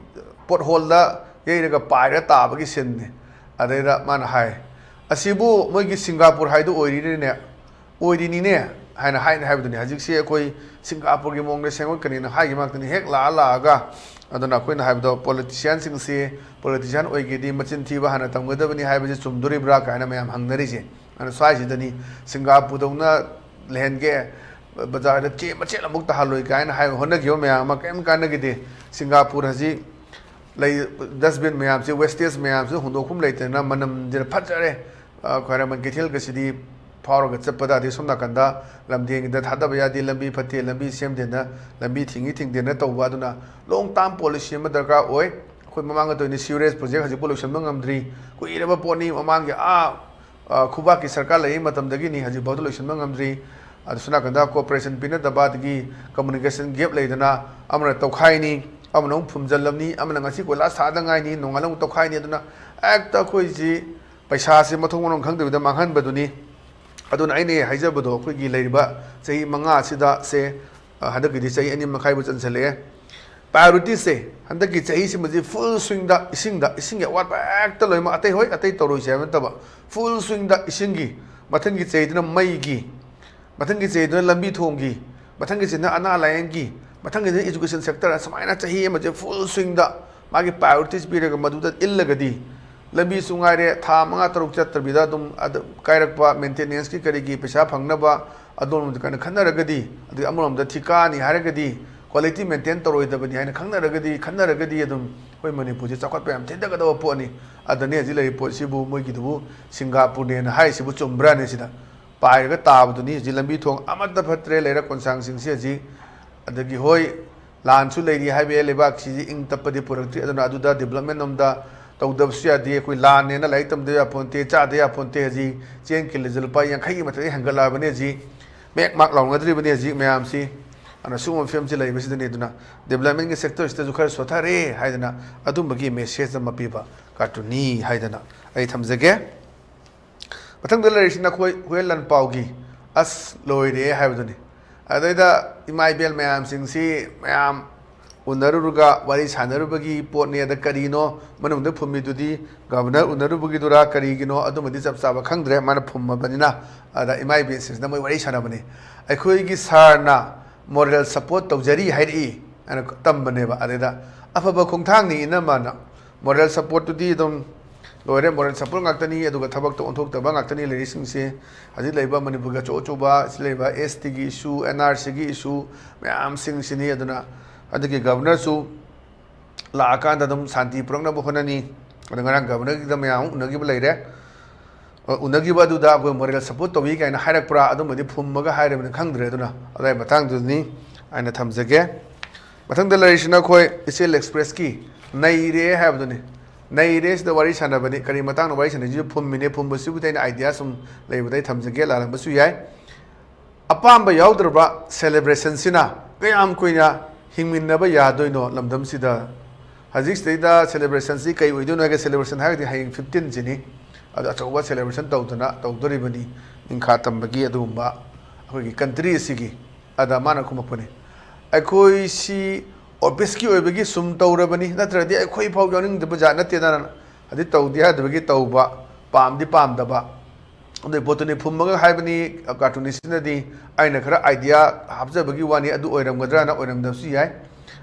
ꯄꯣꯠ ꯍꯣꯜꯗ ꯌꯩꯔꯒ ꯄꯥꯏꯔ ꯇꯥꯕꯒꯤ ꯁꯤꯟꯅꯤ꯫ ꯑꯗꯩꯗ ꯃꯥꯅ ꯍꯥꯏ, "ꯑꯁꯤꯕꯨ ꯃꯣꯏꯒꯤ ꯁꯤꯡꯒꯥꯄꯨꯔ ꯍꯥꯏꯗꯣ ꯑꯣꯏꯔꯤꯅꯦ, ꯑꯣꯏꯔꯤꯅꯤꯅꯦ" ꯍꯥꯏꯅ ꯍꯥꯏꯅ ꯍꯥꯏꯕꯗꯨꯅꯤ꯫ ꯍꯧꯖꯤꯛꯁꯤ ꯑꯩꯈꯣꯏ ꯁꯤꯡꯒꯥꯄꯨꯔꯒꯤ ꯃꯑꯣꯡꯗ ꯁꯦꯝꯒꯠꯀꯅꯤꯅ ꯍꯥꯏꯈꯤꯕ ꯉꯥꯛꯇꯅꯤ꯫ ꯍꯦꯛ ꯂꯥꯛꯑ ꯂꯥꯛꯑꯒ, ꯑꯗꯨꯅ ꯑꯩꯈꯣꯏꯅ ꯍꯥꯏꯕꯗꯣ, ꯄꯣꯂꯤꯇꯤꯁꯤꯌꯥꯟꯁꯤꯡꯁꯤ ꯄꯣꯂꯤꯇꯤꯁꯤꯌꯥꯟ ꯑꯣꯏꯒꯦꯗꯤ ꯃꯆꯤꯟ ꯊꯤꯕ ꯍꯥꯟꯅ ꯇꯝꯒꯗꯕꯅꯤ ꯍꯥꯏꯕꯁꯤ ꯆꯨꯝꯗꯣꯔꯤꯕ꯭ꯔꯥ ꯀꯥꯏꯅ ꯃꯌꯥꯝ ꯍꯪꯅꯔꯤꯁꯦ꯫ ꯑꯗꯨꯅ ꯁ꯭ꯋꯥꯏꯁꯤꯗꯅꯤ, ꯁꯤꯡꯒꯥꯄꯨꯔꯗꯧꯅ ꯂꯩꯍꯟꯒꯦ, ꯕꯖꯥꯔꯗ ꯆꯦ ꯃꯆꯦꯠ ꯑꯃꯨꯛ ꯇꯥꯍꯜꯂꯣꯏ ꯀꯥꯏꯅ ꯍꯥꯏꯕ ꯍꯣꯠꯅꯈꯤꯕ ꯃꯌꯥꯝ ꯑꯃ ꯀꯔꯤꯝ ꯀꯥꯟꯅꯈꯤꯗꯦ꯫ ꯁꯤꯡꯒꯥꯄꯨꯔ ꯍꯧꯖꯤꯛ ꯂꯩ, ꯗꯁꯕꯤꯟ ꯃꯌꯥꯝꯁꯤ, ꯋꯦꯁꯇꯦꯖ ꯃꯌꯥꯝꯁꯤ ꯍꯨꯟꯗꯣꯛꯐꯝ ꯂꯩꯇꯗꯅ ꯃꯅꯝꯁꯤꯅ ꯐꯠꯖꯔꯦ꯫ ꯑ, ꯈ꯭ꯋꯥꯏꯔꯝꯕꯟ ꯀꯩꯊꯦꯜꯒꯁꯤꯗꯤ ꯐꯥꯎꯔꯒ ꯆꯠꯄꯗ, ꯑꯗꯩ ꯁꯣꯝ ꯅꯥꯀꯟꯗ ꯂꯝꯗꯦꯟꯒꯤꯗ ꯊꯥꯗꯕ ꯌꯥꯗꯦ, ꯂꯝꯕꯤ ꯐꯠꯇꯦ, ꯂꯝꯕꯤ ꯁꯦꯝꯗꯦꯅ, ꯂꯝꯕꯤ ꯊꯤꯡꯉꯤ ꯊꯤꯡꯗꯦꯅ ꯇꯧꯕ꯫ ꯑꯗꯨꯅ long term policy ꯑꯃ ꯗꯔꯀꯥꯔ ꯑꯣꯏ꯫ ꯑꯩꯈꯣꯏ ꯃꯃꯥꯡꯗ ꯇꯧꯔꯤꯅꯤ, sewerage project ꯍꯧꯖꯤꯛꯐꯥꯎ ꯂꯣꯏꯁꯤꯟꯕ ꯉꯝꯗ꯭ꯔꯤ꯫ ꯀꯨꯏꯔꯕ ꯄꯣꯠꯅꯤ, ꯃꯃꯥꯡꯒꯤ ꯑꯥ, ꯑ, ꯈꯨꯕꯥꯛꯀꯤ ꯁꯔꯀꯥꯔ ꯂꯩꯔꯤꯉꯩ ꯃꯇꯝꯗꯒꯤꯅꯤ, ꯍꯧꯖꯤꯛꯐꯥꯎꯗ ꯂꯣꯏꯁꯤꯟꯕ ꯉꯝꯗ꯭ꯔꯤ꯫ ꯑꯗꯨ ꯁꯣꯝ ꯅꯥꯀꯟꯗ cooperation ꯄꯤꯅꯗꯕ, ꯑꯗꯒꯤ communication gap ꯂꯩꯗꯅ, ꯑꯃꯅ ꯇꯧꯈꯥꯏꯅꯤ, ꯑꯃꯅ ꯑꯃꯨꯛ ꯐꯨꯝꯖꯤꯜꯂꯝꯅꯤ, ꯑꯃꯅ ꯉꯁꯤ ꯀꯣꯏꯂꯥꯁ ꯊꯥꯗ ꯉꯥꯏꯅꯤ, ꯅꯣꯡꯉꯥꯜꯂ ꯑꯃꯨꯛ ꯇꯧꯈꯥꯏꯅꯤ꯫ ꯑꯗꯨꯅ ꯍꯦꯛꯇ ꯑꯩꯈꯣꯏꯁꯤ ꯄꯩꯁꯥꯁꯦ ꯃꯊꯣꯡ ꯃꯔꯝ ꯈꯪꯗꯕꯤꯗ ꯃꯥꯡꯍꯟꯕꯗꯨꯅꯤ꯫ ꯑꯗꯨꯅ ꯑꯩꯅ ꯍꯥꯏꯖꯕꯗꯣ, ꯑꯩꯈꯣꯏꯒꯤ ꯂꯩꯔꯤꯕ ꯆꯍꯤ ꯃꯉꯥ ꯑꯁꯤꯗ ꯁꯦ, ꯑ, ꯍꯟꯗꯛꯀꯤꯗꯤ ꯆꯍꯤ ꯑꯅꯤ ꯃꯈꯥꯏꯕꯨ ꯆꯟꯁꯤꯜꯂꯛꯑꯦ꯫ Priorityꯁꯦ ꯍꯟꯗꯛꯀꯤ ꯆꯍꯤꯁꯤꯃꯗꯤ full swingꯗ ꯏꯁꯤꯡꯗ, ꯏꯁꯤꯡꯒꯤ ꯑꯋꯥꯠꯄ ꯍꯦꯛꯇ ꯂꯣꯏꯅꯃꯛ, ꯑꯇꯩ ꯍꯣꯏ, ꯑꯇꯩ ꯇꯧꯔꯣꯏꯁꯦ ꯍꯥꯏꯕ ꯅꯠꯇꯕ, full swingꯗ ꯏꯁꯤꯡꯒꯤ, ꯃꯊꯪꯒꯤ ꯆꯍꯤꯗꯨꯅ ꯃꯩꯒꯤ, ꯃꯊꯪꯒꯤ ꯆꯍꯤꯗꯨꯅ ꯂꯝꯕꯤ ꯊꯣꯡꯒꯤ, ꯃꯊꯪꯒꯤ ꯆꯍꯤꯗꯨꯅ ꯑꯅꯥ ꯂꯥꯏꯌꯦꯡꯒꯤ, ꯃꯊꯪꯒꯤꯗꯨꯅ education sector, ꯁꯨꯃꯥꯏꯅ ꯆꯍꯤ ꯑꯃꯁꯦ full swingꯗ ꯃꯥꯒꯤ priorities ꯄꯤꯔꯒ ꯃꯗꯨꯗ ꯏꯜꯂꯒꯗꯤ, ꯂꯝꯕꯤꯁꯨ ꯉꯥꯏꯔꯦ, ꯊꯥ ꯃꯉꯥ ꯇꯔꯨꯛ ꯆꯠꯇꯕꯤꯗ ꯑꯗꯨꯝ, ꯑꯗꯨꯝ ꯀꯥꯏꯔꯛꯄ, maintenanceꯀꯤ ꯀꯔꯤꯒꯤ ꯄꯩꯁꯥ ꯐꯪꯅꯕ ꯑꯗꯣꯝꯗ ꯀꯟꯅ ꯈꯟꯅꯔꯒꯗꯤ, ꯑꯗꯒꯤ ꯑꯃꯔꯣꯝꯗ ꯊꯤꯀꯥꯅꯤ ꯍꯥꯏꯔꯒꯗꯤ, quality maintain ꯇꯧꯔꯣꯏꯗꯕꯅꯤ ꯍꯥꯏꯅ ꯈꯪꯅꯔꯒꯗꯤ, ꯈꯟꯅꯔꯒꯗꯤ ꯑꯗꯨꯝ ꯑꯩꯈꯣꯏ ꯃꯅꯤꯄꯨꯔꯁꯦ ꯆꯥꯎꯈꯠꯄ ꯌꯥꯝ ꯊꯤꯟꯊꯒꯗꯕ ꯄꯣꯠꯅꯤ꯫ ꯑꯗꯅꯤ ꯍꯧꯖꯤꯛ ꯂꯩꯔꯤꯕ ꯄꯣꯠꯁꯤꯕꯨ ꯃꯣꯏꯒꯤꯗꯨꯕꯨ ꯁꯤꯡꯒꯥꯄꯨꯔꯅꯦꯅ ꯍꯥꯏꯔꯤꯁꯤꯕꯨ ꯆꯨꯝꯕ꯭ꯔꯥꯅꯦ? ꯁꯤꯗ ꯄꯥꯏꯔꯒ ꯇꯥꯕꯗꯨꯅꯤ꯫ ꯍꯧꯖꯤꯛ ꯂꯝꯕꯤ ꯊꯣꯡ ꯑꯃꯠꯇ ꯐꯠꯇ꯭ꯔꯦ, ꯂꯩꯔꯛ ꯈꯣꯡꯁꯥꯡꯁꯤꯡꯁꯦ ꯍꯧꯖꯤꯛ꯫ ꯑꯗꯒꯤ ꯍꯣꯏ, ꯂꯥꯟꯁꯨ ꯂꯩꯔꯤ ꯍꯥꯏꯕ ꯌꯥꯏ, ꯂꯩꯕꯥꯛꯁꯤꯗꯤ ꯏꯪ ꯇꯞꯄꯗꯤ ꯄꯨꯔꯛꯇ꯭ꯔꯤ꯫ ꯑꯗꯨꯅ ꯑꯗꯨꯗ development ꯑꯃꯗ ꯇꯧꯗꯕꯁꯨ ꯌꯥꯗꯦ꯫ ꯑꯩꯈꯣꯏ ꯂꯥꯟꯅꯦꯅ ꯂꯥꯏꯔꯤꯛ ꯇꯝꯗꯕ ꯌꯥꯄꯣꯟꯇꯦ, ꯆꯥꯗ ꯌꯥꯄꯣꯟꯇꯦ꯫ ꯍꯧꯖꯤꯛ ꯆꯦꯡ ꯀꯤꯂꯣꯁꯦ ꯂꯨꯄꯥ ꯌꯥꯡꯈꯩꯒꯤ ꯃꯊꯛꯇ ꯍꯦꯟꯒꯠꯂꯛꯑꯕꯅꯤ꯫ ꯍꯧꯖꯤꯛ ꯃꯦꯛ ꯃꯥꯛ ꯂꯥꯎꯅꯗ꯭ꯔꯤꯕꯅꯤ ꯍꯧꯖꯤꯛ ꯃꯌꯥꯝꯁꯤ꯫ ꯑꯗꯨꯅ ꯁꯤꯒꯨꯝꯕ ꯐꯤꯕꯝꯁꯤ ꯂꯩꯕꯁꯤꯗꯅꯤ꯫ ꯑꯗꯨꯅ developmentꯀꯤ sectorꯁꯤꯗꯁꯨ ꯈꯔ ꯁꯣꯊꯔꯦ ꯍꯥꯏꯗꯅ ꯑꯗꯨꯝꯕꯒꯤ message ꯑꯃ ꯄꯤꯕ cartoonꯅꯤ ꯍꯥꯏꯗꯅ ꯑꯩ ꯊꯝꯖꯒꯦ꯫ ꯃꯊꯪꯗ ꯂꯩꯔꯤꯁꯤꯅ ꯑꯩꯈꯣꯏ ꯍꯨꯌꯦꯟ ꯂꯥꯟꯄꯥꯎꯒꯤ "ꯑꯁ ꯂꯣꯏꯔꯦ" ꯍꯥꯏꯕꯗꯨꯅꯤ꯫ ꯑꯗꯩꯗ ꯏꯃꯥ ꯏꯕꯦꯜ ꯃꯌꯥꯝꯁꯤꯡꯁꯤ ꯃꯌꯥꯝ ꯎꯅꯔꯨꯔꯒ ꯋꯥꯔꯤ ꯁꯥꯟꯅꯔꯨꯕꯒꯤ ꯄꯣꯠꯅꯤ꯫ ꯑꯗ ꯀꯔꯤꯅꯣ ꯃꯅꯨꯡꯗ ꯐꯨꯝꯃꯤꯗꯨꯗꯤ, governor ꯎꯅꯔꯨꯕꯒꯤꯗꯨꯔꯥ ꯀꯔꯤꯒꯤꯅꯣ, ꯑꯗꯨꯃꯗꯤ ꯆꯞ ꯆꯥꯕ ꯈꯪꯗ꯭ꯔꯦ, ꯃꯥꯅ ꯐꯨꯝꯃꯕꯅꯤꯅ꯫ ꯑꯗ ꯏꯃꯥ ꯏꯕꯦꯜꯁꯤꯡꯁꯤꯅ ꯃꯣꯏ ꯋꯥꯔꯤ ꯁꯥꯟꯅꯕꯅꯤ꯫ "ꯑꯩꯈꯣꯏꯒꯤ sirꯅ moral support ꯇꯧꯖꯔꯤ ꯍꯥꯏꯔꯛꯏ" ꯍꯥꯏꯅ ꯇꯝꯕꯅꯦꯕ꯫ ꯑꯗꯩꯗ "ꯑꯐꯕ ꯈꯣꯡꯊꯥꯡꯅꯤ ꯏꯅꯝꯃꯅ"꯫ Moral supportꯇꯨꯗꯤ ꯑꯗꯨꯝ ꯂꯣꯏꯔꯦ, moral support ꯉꯥꯛꯇꯅꯤ꯫ ꯑꯗꯨꯒ ꯊꯕꯛꯇ ꯑꯣꯟꯊꯣꯛꯇꯕ ꯉꯥꯛꯇꯅꯤ ꯂꯩꯔꯤꯁꯤꯡꯁꯦ꯫ ꯍꯧꯖꯤꯛ ꯂꯩꯕ ꯃꯅꯤꯄꯨꯔꯒꯤ ꯑꯆꯧ ꯑꯆꯧꯕ, ꯁꯤ ꯂꯩꯕ STꯒꯤ issue, NRCꯒꯤ issue ꯃꯌꯥꯝꯁꯤꯡꯁꯤꯅꯤ꯫ ꯑꯗꯨꯅ ꯍꯟꯗꯛꯀꯤ governorꯁꯨ ꯂꯥꯛꯑꯀꯥꯟꯗ ꯑꯗꯨꯝ ꯁꯥꯟꯇꯤ ꯄꯨꯔꯛꯅꯕ ꯍꯣꯠꯅꯅꯤ꯫ ꯑꯗ ꯉꯔꯥꯡ governorꯒꯤꯗ ꯃꯌꯥꯝ ꯑꯃ ꯎꯅꯈꯤꯕ ꯂꯩꯔꯦ꯫ ꯎꯅꯈꯤꯕ ꯑꯗꯨꯗ ꯑꯩꯈꯣꯏ ꯃꯣꯔꯦꯜ ꯁꯞꯄꯣꯔꯠ ꯇꯧꯏ ꯀꯥꯏꯅ ꯍꯥꯏꯔꯛꯄ꯭ꯔꯥ, ꯑꯗꯨꯃꯗꯤ ꯐꯨꯝꯃꯒ ꯍꯥꯏꯔꯕꯅꯤ, ꯈꯪꯗ꯭ꯔꯦ꯫ ꯑꯗꯨꯅ ꯑꯗꯨꯒꯤ ꯃꯇꯥꯡꯗꯨꯅꯤ ꯑꯩꯅ ꯊꯝꯖꯒꯦ꯫ ꯃꯊꯪꯗ ꯂꯩꯔꯤꯁꯤꯅ ꯑꯩꯈꯣꯏ ꯏꯆꯦꯜ ꯑꯦꯛꯁꯄ꯭ꯔꯦꯁꯀꯤ ꯅꯩꯔꯦ ꯍꯥꯏꯕꯗꯨꯅꯤ꯫ ꯅꯩꯔꯦ ꯁꯤꯗ ꯋꯥꯔꯤ ꯁꯥꯟꯅꯕꯅꯤ꯫ ꯀꯔꯤ ꯃꯇꯥꯡꯗ ꯋꯥꯔꯤ ꯁꯥꯟꯅꯩꯁꯤꯁꯨ ꯐꯨꯝꯃꯤꯅꯦ꯫ ꯐꯨꯝꯕꯁꯤꯕꯨꯗꯤ ꯑꯩꯅ ꯑꯥꯏꯗꯤꯌꯥ ꯁꯨꯝ ꯂꯩꯕꯗ ꯑꯩ ꯊꯝꯖꯒꯦ, ꯂꯥꯜꯂꯝꯕꯁꯨ ꯌꯥꯏ꯫ ꯑꯄꯥꯝꯕ ꯌꯥꯎꯗ꯭ꯔꯕ ꯁꯦꯂꯦꯕ꯭ꯔꯦꯁꯟꯁꯤꯅ ꯀꯌꯥꯝ ꯀꯨꯏꯅ ꯍꯤꯡꯃꯤꯟꯅꯕ ꯌꯥꯗꯣꯏꯅꯣ ꯂꯝꯗꯝꯁꯤꯗ? ꯍꯧꯖꯤꯛꯁꯤꯗꯩꯗ ꯁꯦꯂꯦꯕ꯭ꯔꯦꯁꯟꯁꯤ ꯀꯩ ꯑꯣꯏꯗꯣꯏꯅꯣ ꯍꯥꯏꯒ, ꯁꯦꯂꯦꯕ꯭ꯔꯦꯁꯟ ꯍꯥꯏꯔꯒꯗꯤ ꯍꯌꯦꯡ ꯐꯤꯐꯇꯤꯟꯁꯤꯅꯤ꯫ ꯑꯗꯣ ꯑꯆꯧꯕ ꯁꯦꯂꯦꯕ꯭ꯔꯦꯁꯟ ꯇꯧꯗꯅ ꯇꯧꯗꯣꯔꯤꯕꯅꯤ, ꯅꯤꯡꯈꯥ ꯇꯝꯕꯒꯤ ꯑꯗꯨꯒꯨꯝꯕ ꯑꯩꯈꯣꯏꯒꯤ ꯀꯟꯇ꯭ꯔꯤ ꯑꯁꯤꯒꯤ꯫ ꯑꯗ ꯃꯥꯅ ꯈꯨꯝꯃꯛꯄꯅꯤ, "ꯑꯩꯈꯣꯏꯁꯤ ꯑꯣꯐꯤꯁꯀꯤ ꯑꯣꯏꯕꯒꯤ ꯁꯨꯝ ꯇꯧꯔꯕꯅꯤ, ꯅꯠꯇ꯭ꯔꯗꯤ ꯑꯩꯈꯣꯏ ꯐꯥꯎ ꯌꯥꯎꯅꯤꯡꯗꯕ ꯖꯥꯠ ꯅꯠꯇꯦꯗꯅ"꯫ ꯑꯗꯨ ꯇꯧꯗꯦ ꯌꯥꯗꯕꯒꯤ ꯇꯧꯕ, ꯄꯥꯝꯗꯤ ꯄꯥꯝꯗꯕ꯫ ꯑꯗꯨꯒꯤ ꯄꯣꯠꯇꯨꯅꯤ ꯐꯨꯝꯃꯒ ꯍꯥꯏꯕꯅꯤ꯫ ꯀꯥꯔꯇꯨꯅꯤꯁꯁꯤꯅꯗꯤ ꯑꯩꯅ ꯈꯔ ꯑꯥꯏꯗꯤꯌꯥ ꯍꯥꯞꯆꯕꯒꯤ ꯋꯥꯅꯤ, ꯑꯗꯨ ꯑꯣꯏꯔꯝꯒꯗ꯭ꯔꯥꯅ ꯑꯣꯏꯔꯝꯗꯕꯁꯨ ꯌꯥꯏ꯫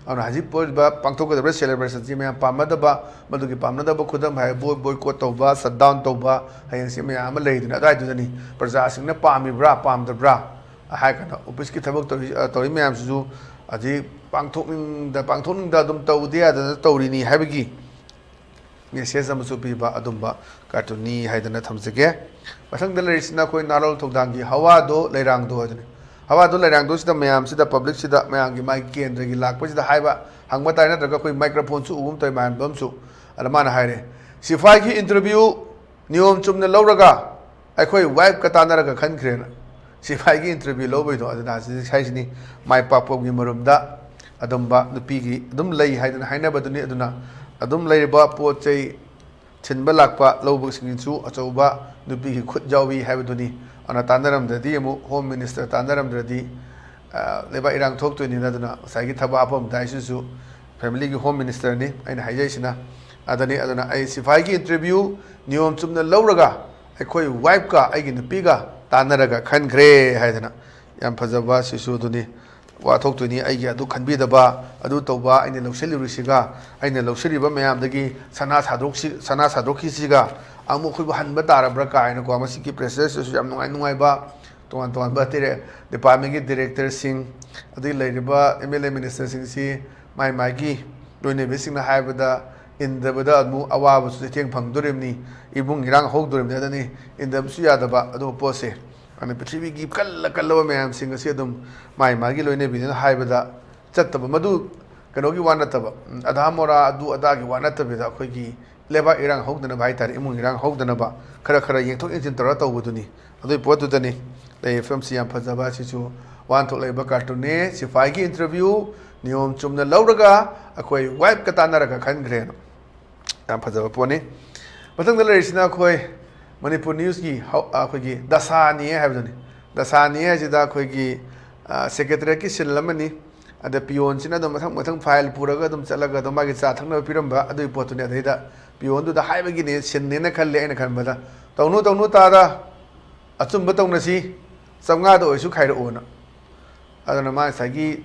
ꯑꯗꯨꯅ ꯍꯧꯖꯤꯛ ꯄꯣꯛꯂꯤꯕ ꯄꯥꯡꯊꯣꯛꯀꯗꯕ ꯁꯦꯂꯦꯕ꯭ꯔꯦꯁꯟꯁꯤ ꯃꯌꯥꯝ ꯄꯥꯝꯅꯗꯕ, ꯃꯗꯨꯒꯤ ꯄꯥꯝꯅꯗꯕ ꯈꯨꯗꯝ ꯍꯥꯏꯕꯨ ꯕꯣꯏꯀꯣꯠ ꯇꯧꯕ, ꯁꯠ ꯗꯥꯎꯟ ꯇꯧꯕ, ꯍꯌꯦꯡꯁꯤ ꯃꯌꯥꯝ ꯑꯃ ꯂꯩꯗꯅ, ꯑꯗꯨꯋꯥꯏꯗꯨꯗꯅꯤ ꯄ꯭ꯔꯖꯥꯁꯤꯡꯅ ꯄꯥꯝꯃꯤꯕ꯭ꯔꯥ ꯄꯥꯝꯗꯕ꯭ꯔꯥ ꯍꯥꯏ ꯀꯥꯟꯗ ꯑꯣꯐꯤꯁꯀꯤ ꯊꯕꯛ ꯇꯧꯔꯤ, ꯑ, ꯇꯧꯔꯤ ꯃꯌꯥꯝꯁꯤꯁꯨ ꯍꯧꯖꯤꯛ ꯄꯥꯡꯊꯣꯛꯅꯤꯡꯗ, ꯄꯥꯡꯊꯣꯛꯅꯤꯡꯗ ꯑꯗꯨꯝ ꯇꯧꯗ ꯌꯥꯗꯅ ꯇꯧꯔꯤꯅꯤ ꯍꯥꯏꯕꯒꯤ ꯃꯦꯁꯦꯖ ꯑꯃꯁꯨ ꯄꯤꯕ ꯑꯗꯨꯝꯕ ꯀꯥꯔꯇꯨꯟꯅꯤ ꯍꯥꯏꯗꯅ ꯊꯝꯖꯒꯦ꯫ ꯃꯊꯪꯗ ꯂꯩꯔꯤꯁꯤꯅ ꯑꯩꯈꯣꯏ ꯅꯥꯔꯣꯜ ꯊꯧꯗꯥꯡꯒꯤ ꯍꯋꯥꯗꯣ ꯂꯩꯔꯥꯡꯗꯣ ꯑꯗꯨꯅꯤ꯫ ꯍꯋꯥꯗꯣ ꯂꯩꯔꯥꯡꯗꯣꯁꯤꯗ ꯃꯌꯥꯝꯁꯤꯗ, ꯄꯕ꯭ꯂꯤꯛꯁꯤꯗ, ꯃꯌꯥꯝꯒꯤ ꯃꯥꯒꯤ ꯀꯦꯟꯗ꯭ꯔꯒꯤ ꯂꯥꯛꯄꯁꯤꯗ ꯍꯥꯏꯕ ꯍꯪꯕ ꯇꯥꯏ, ꯅꯠꯇ꯭ꯔꯒ ꯑꯩꯈꯣꯏ ꯃꯥꯏꯀ꯭ꯔꯣꯐꯣꯟꯁꯨ ꯎꯒꯨꯝ ꯇꯧꯏ ꯃꯌꯥꯝꯕ ꯑꯃꯁꯨ꯫ ꯑꯗ ꯃꯥꯅ ꯍꯥꯏꯔꯦ, "ꯁꯤꯐꯥꯏꯒꯤ ꯏꯟꯇꯔꯚ꯭ꯌꯨ ꯅꯤꯌꯣꯝ ꯆꯨꯝꯅ ꯂꯧꯔꯒ ꯑꯩꯈꯣꯏ ꯋꯥꯏꯐꯀ ꯇꯥꯟꯅꯔꯒ ꯈꯟꯈ꯭ꯔꯦꯅ"꯫ ꯁꯤꯐꯥꯏꯒꯤ ꯏꯟꯇꯔꯚ꯭ꯌꯨ ꯂꯧꯕꯩꯗꯣ ꯑꯗꯨꯅ ꯍꯧꯖꯤꯛ ꯍꯥꯏꯁꯤꯅꯤ, ꯃꯥꯏ ꯄꯥꯛꯄꯒꯤ ꯃꯔꯨꯝꯗ ꯑꯗꯨꯝꯕ ꯅꯨꯄꯤꯒꯤ ꯑꯗꯨꯝ ꯂꯩ ꯍꯥꯏꯗꯅ ꯍꯥꯏꯅꯕꯗꯨꯅꯤ꯫ ꯑꯗꯨꯅ ꯑꯗꯨꯝ ꯂꯩꯔꯤꯕ ꯄꯣꯠ ꯆꯩ ꯊꯤꯟꯕ ꯂꯥꯛꯄ ꯂꯧꯕꯁꯤꯡꯁꯨ ꯑꯆꯧꯕ ꯅꯨꯄꯤꯒꯤ ꯈꯨꯠ ꯌꯥꯎꯏ ꯍꯥꯏꯕꯗꯨꯅꯤ꯫ ꯑꯗꯨꯅ ꯇꯥꯟꯅꯔꯝꯗ꯭ꯔꯗꯤ ꯑꯃꯨꯛ ꯍꯣꯝ ꯃꯤꯅꯤꯁꯇꯔ ꯇꯥꯟꯅꯔꯝꯗ꯭ꯔꯗꯤ, ꯑ, ꯂꯩꯕꯥꯛ ꯏꯔꯥꯡ ꯊꯣꯛꯇꯣꯏꯅꯤꯅ꯫ ꯑꯗꯨꯅ ꯉꯁꯥꯏꯒꯤ ꯊꯕꯛ ꯍꯥꯞꯄꯝꯗꯥꯏꯁꯤꯁꯨ ꯐꯦꯃꯤꯂꯤꯒꯤ ꯍꯣꯝ ꯃꯤꯅꯤꯁꯇꯔꯅꯤ ꯑꯩꯅ ꯍꯥꯏꯖꯩꯁꯤꯅ꯫ ꯑꯗꯨꯅꯤ, ꯑꯗꯨꯅ ꯑꯩ ꯁꯤꯐꯥꯏꯒꯤ ꯏꯟꯇꯔꯚ꯭ꯌꯨ ꯅꯤꯌꯣꯝ ꯆꯨꯝꯅ ꯂꯧꯔꯒ ꯑꯩꯈꯣꯏ ꯋꯥꯏꯐꯀ ꯑꯩꯒꯤ ꯅꯨꯄꯤꯒ ꯇꯥꯟꯅꯔꯒ ꯈꯟꯈ꯭ꯔꯦ ꯍꯥꯏꯗꯅ꯫ ꯌꯥꯝ ꯐꯖꯕ ꯁꯤꯁꯨ ꯑꯗꯨꯅꯤ꯫ ꯋꯥꯊꯣꯛꯇꯣꯏꯅꯤ, ꯑꯩꯒꯤ ꯑꯗꯨ ꯈꯟꯕꯤꯗꯕ, ꯑꯗꯨ ꯇꯧꯕ, ꯑꯩꯅ ꯂꯧꯁꯤꯜꯂꯨꯔꯤꯁꯤꯒ, ꯑꯩꯅ ꯂꯧꯁꯤꯜꯂꯤꯕ ꯃꯌꯥꯝꯗꯒꯤ ꯁꯅꯥ ꯁꯥꯗꯣꯛꯁꯤ-, ꯁꯅꯥ ꯁꯥꯗꯣꯛꯈꯤꯁꯤꯒ ꯑꯃꯨꯛ ꯑꯩꯈꯣꯏꯕꯨ ꯍꯟꯕ ꯇꯥꯔꯕ꯭ꯔꯥ ꯀꯥꯏꯅꯀꯣ꯫ ꯃꯁꯤꯒꯤ ꯄ꯭ꯔꯦꯁꯔꯁꯤꯁꯨ ꯌꯥꯝ ꯅꯨꯡꯉꯥꯏ ꯅꯨꯡꯉꯥꯏꯕ ꯇꯣꯉꯥꯟ ꯇꯣꯉꯥꯟꯕ ꯗꯤꯔꯦ-, ꯗꯤꯄꯥꯔꯠꯃꯦꯟꯒꯤ ꯗꯤꯔꯦꯛꯇꯔꯁꯤꯡ, ꯑꯗꯒꯤ ꯂꯩꯔꯤꯕ ꯑꯦꯝ ꯑꯦꯜ ꯑꯦ ꯃꯤꯅꯤꯁꯇꯔꯁꯤꯡꯁꯤ ꯃꯥꯏ ꯃꯥꯏꯒꯤ ꯂꯣꯏꯅꯕꯤꯁꯤꯡꯅ ꯍꯥꯏꯕꯗ ꯏꯟꯗꯕꯗ ꯑꯃꯨꯛ ꯑꯋꯥꯕꯁꯨ ꯆꯩꯊꯦꯡ ꯐꯪꯗꯣꯔꯤꯕꯅꯤ, ꯏꯃꯨꯡ ꯏꯔꯥꯡ ꯍꯧꯗꯣꯔꯤꯕꯅꯤ꯫ ꯑꯗꯨꯅꯤ ꯏꯟꯗꯕꯁꯨ ꯌꯥꯗꯕ ꯑꯗꯨꯒꯨꯝꯕ ꯄꯣꯠꯁꯦ꯫ ꯑꯗꯨꯅ ꯄ꯭ꯔꯤꯊꯤꯕꯤꯒꯤ ꯀꯜꯂ ꯀꯜꯂꯕ ꯃꯌꯥꯝꯁꯤꯡ ꯑꯁꯤ ꯑꯗꯨꯝ ꯃꯥꯏ ꯃꯥꯒꯤ ꯂꯣꯏꯅꯕꯤꯗꯨꯅ ꯍꯥꯏꯕꯗ ꯆꯠꯇꯕ, ꯃꯗꯨ ꯀꯩꯅꯣꯒꯤ ꯋꯥ ꯅꯠꯇꯕ, ꯎꯝ, ꯑꯙꯥ ꯃꯣꯔꯥ ꯑꯗꯨ ꯑꯗꯥꯒꯤ ꯋꯥ ꯅꯠꯇꯕꯤꯗ, ꯑꯩꯈꯣꯏꯒꯤ ꯂꯩꯕꯥꯛ ꯏꯔꯥꯡ ꯍꯧꯗꯅꯕ ꯍꯥꯏ ꯇꯥꯔꯦ, ꯏꯃꯨꯡ ꯏꯔꯥꯡ ꯍꯧꯗꯅꯕ ꯈꯔ ꯈꯔ ꯌꯦꯡꯊꯣꯛ ꯌꯦꯡꯁꯤꯟ ꯇꯧꯔꯒ ꯇꯧꯕꯗꯨꯅꯤ꯫ ꯑꯗꯨꯒꯤ ꯄꯣꯠꯇꯨꯗꯅꯤ ꯂꯩꯔꯤꯕ ꯐꯤꯕꯝꯁꯤ꯫ ꯌꯥꯝ ꯐꯖꯕ, ꯑꯁꯤꯁꯨ ꯋꯥꯍꯟꯊꯣꯛ ꯂꯩꯕ ꯀꯥꯔꯇꯨꯟꯅꯦ꯫ ꯁꯤꯐꯥꯏꯒꯤ ꯏꯟꯇꯔꯚ꯭ꯌꯨ ꯅꯤꯌꯣꯝ ꯆꯨꯝꯅ ꯂꯧꯔꯒ ꯑꯩꯈꯣꯏ ꯋꯥꯏꯐꯀ ꯇꯥꯟꯅꯔꯒ ꯈꯟꯈ꯭ꯔꯦꯅ꯫ ꯌꯥꯝ ꯐꯖꯕ ꯄꯣꯠꯅꯤ꯫ ꯃꯊꯪꯗ ꯂꯩꯔꯤꯁꯤꯅ ꯑꯩꯈꯣꯏ ꯃꯅꯤꯄꯨꯔ ꯅ꯭ꯌꯨꯁꯀꯤ ꯍꯧ-, ꯑꯩꯈꯣꯏꯒꯤ ꯗꯁꯥꯅꯤ ꯍꯥꯏꯕꯗꯨꯅꯤ꯫ ꯗꯁꯥꯅꯤ ꯍꯥꯏꯁꯤꯗ ꯑꯩꯈꯣꯏꯒꯤ, ꯑ, ꯁꯦꯀ꯭ꯔꯦꯇꯔꯤꯌꯦꯠꯀꯤ ꯁꯤꯜ ꯑꯃꯅꯤ꯫ ꯑꯗ ꯄꯤꯌꯣꯟꯁꯤꯅ ꯑꯗꯨꯝ ꯃꯊꯪ ꯃꯊꯪ ꯐꯥꯏꯜ ꯄꯨꯔꯒ ꯑꯗꯨꯝ ꯆꯠꯂꯒ ꯑꯗꯨꯝ ꯃꯥꯒꯤ ꯆꯥ ꯊꯛꯅꯕ ꯄꯤꯔꯝꯕ ꯑꯗꯨꯒꯤ ꯄꯣꯠꯇꯨꯅꯤ꯫ ꯑꯗꯩꯗ ꯄꯤꯌꯣꯟꯗꯨꯗ ꯍꯥꯏꯕꯒꯤꯅꯦ, ꯁꯤꯟꯅꯦꯅ ꯈꯜꯂꯦ ꯑꯩꯅ ꯈꯟꯕꯗ, "ꯇꯧꯅꯨ, ꯇꯧꯅꯨ ꯇꯥꯗ, ꯑꯆꯨꯝꯕ ꯇꯧꯅꯁꯤ, ꯆꯥꯝꯃꯉꯥꯗ ꯑꯣꯏꯔꯁꯨ ꯈꯥꯏꯔꯛꯑꯣꯅ"꯫ ꯑꯗꯨꯅ ꯃꯥ ꯉꯁꯥꯏꯒꯤ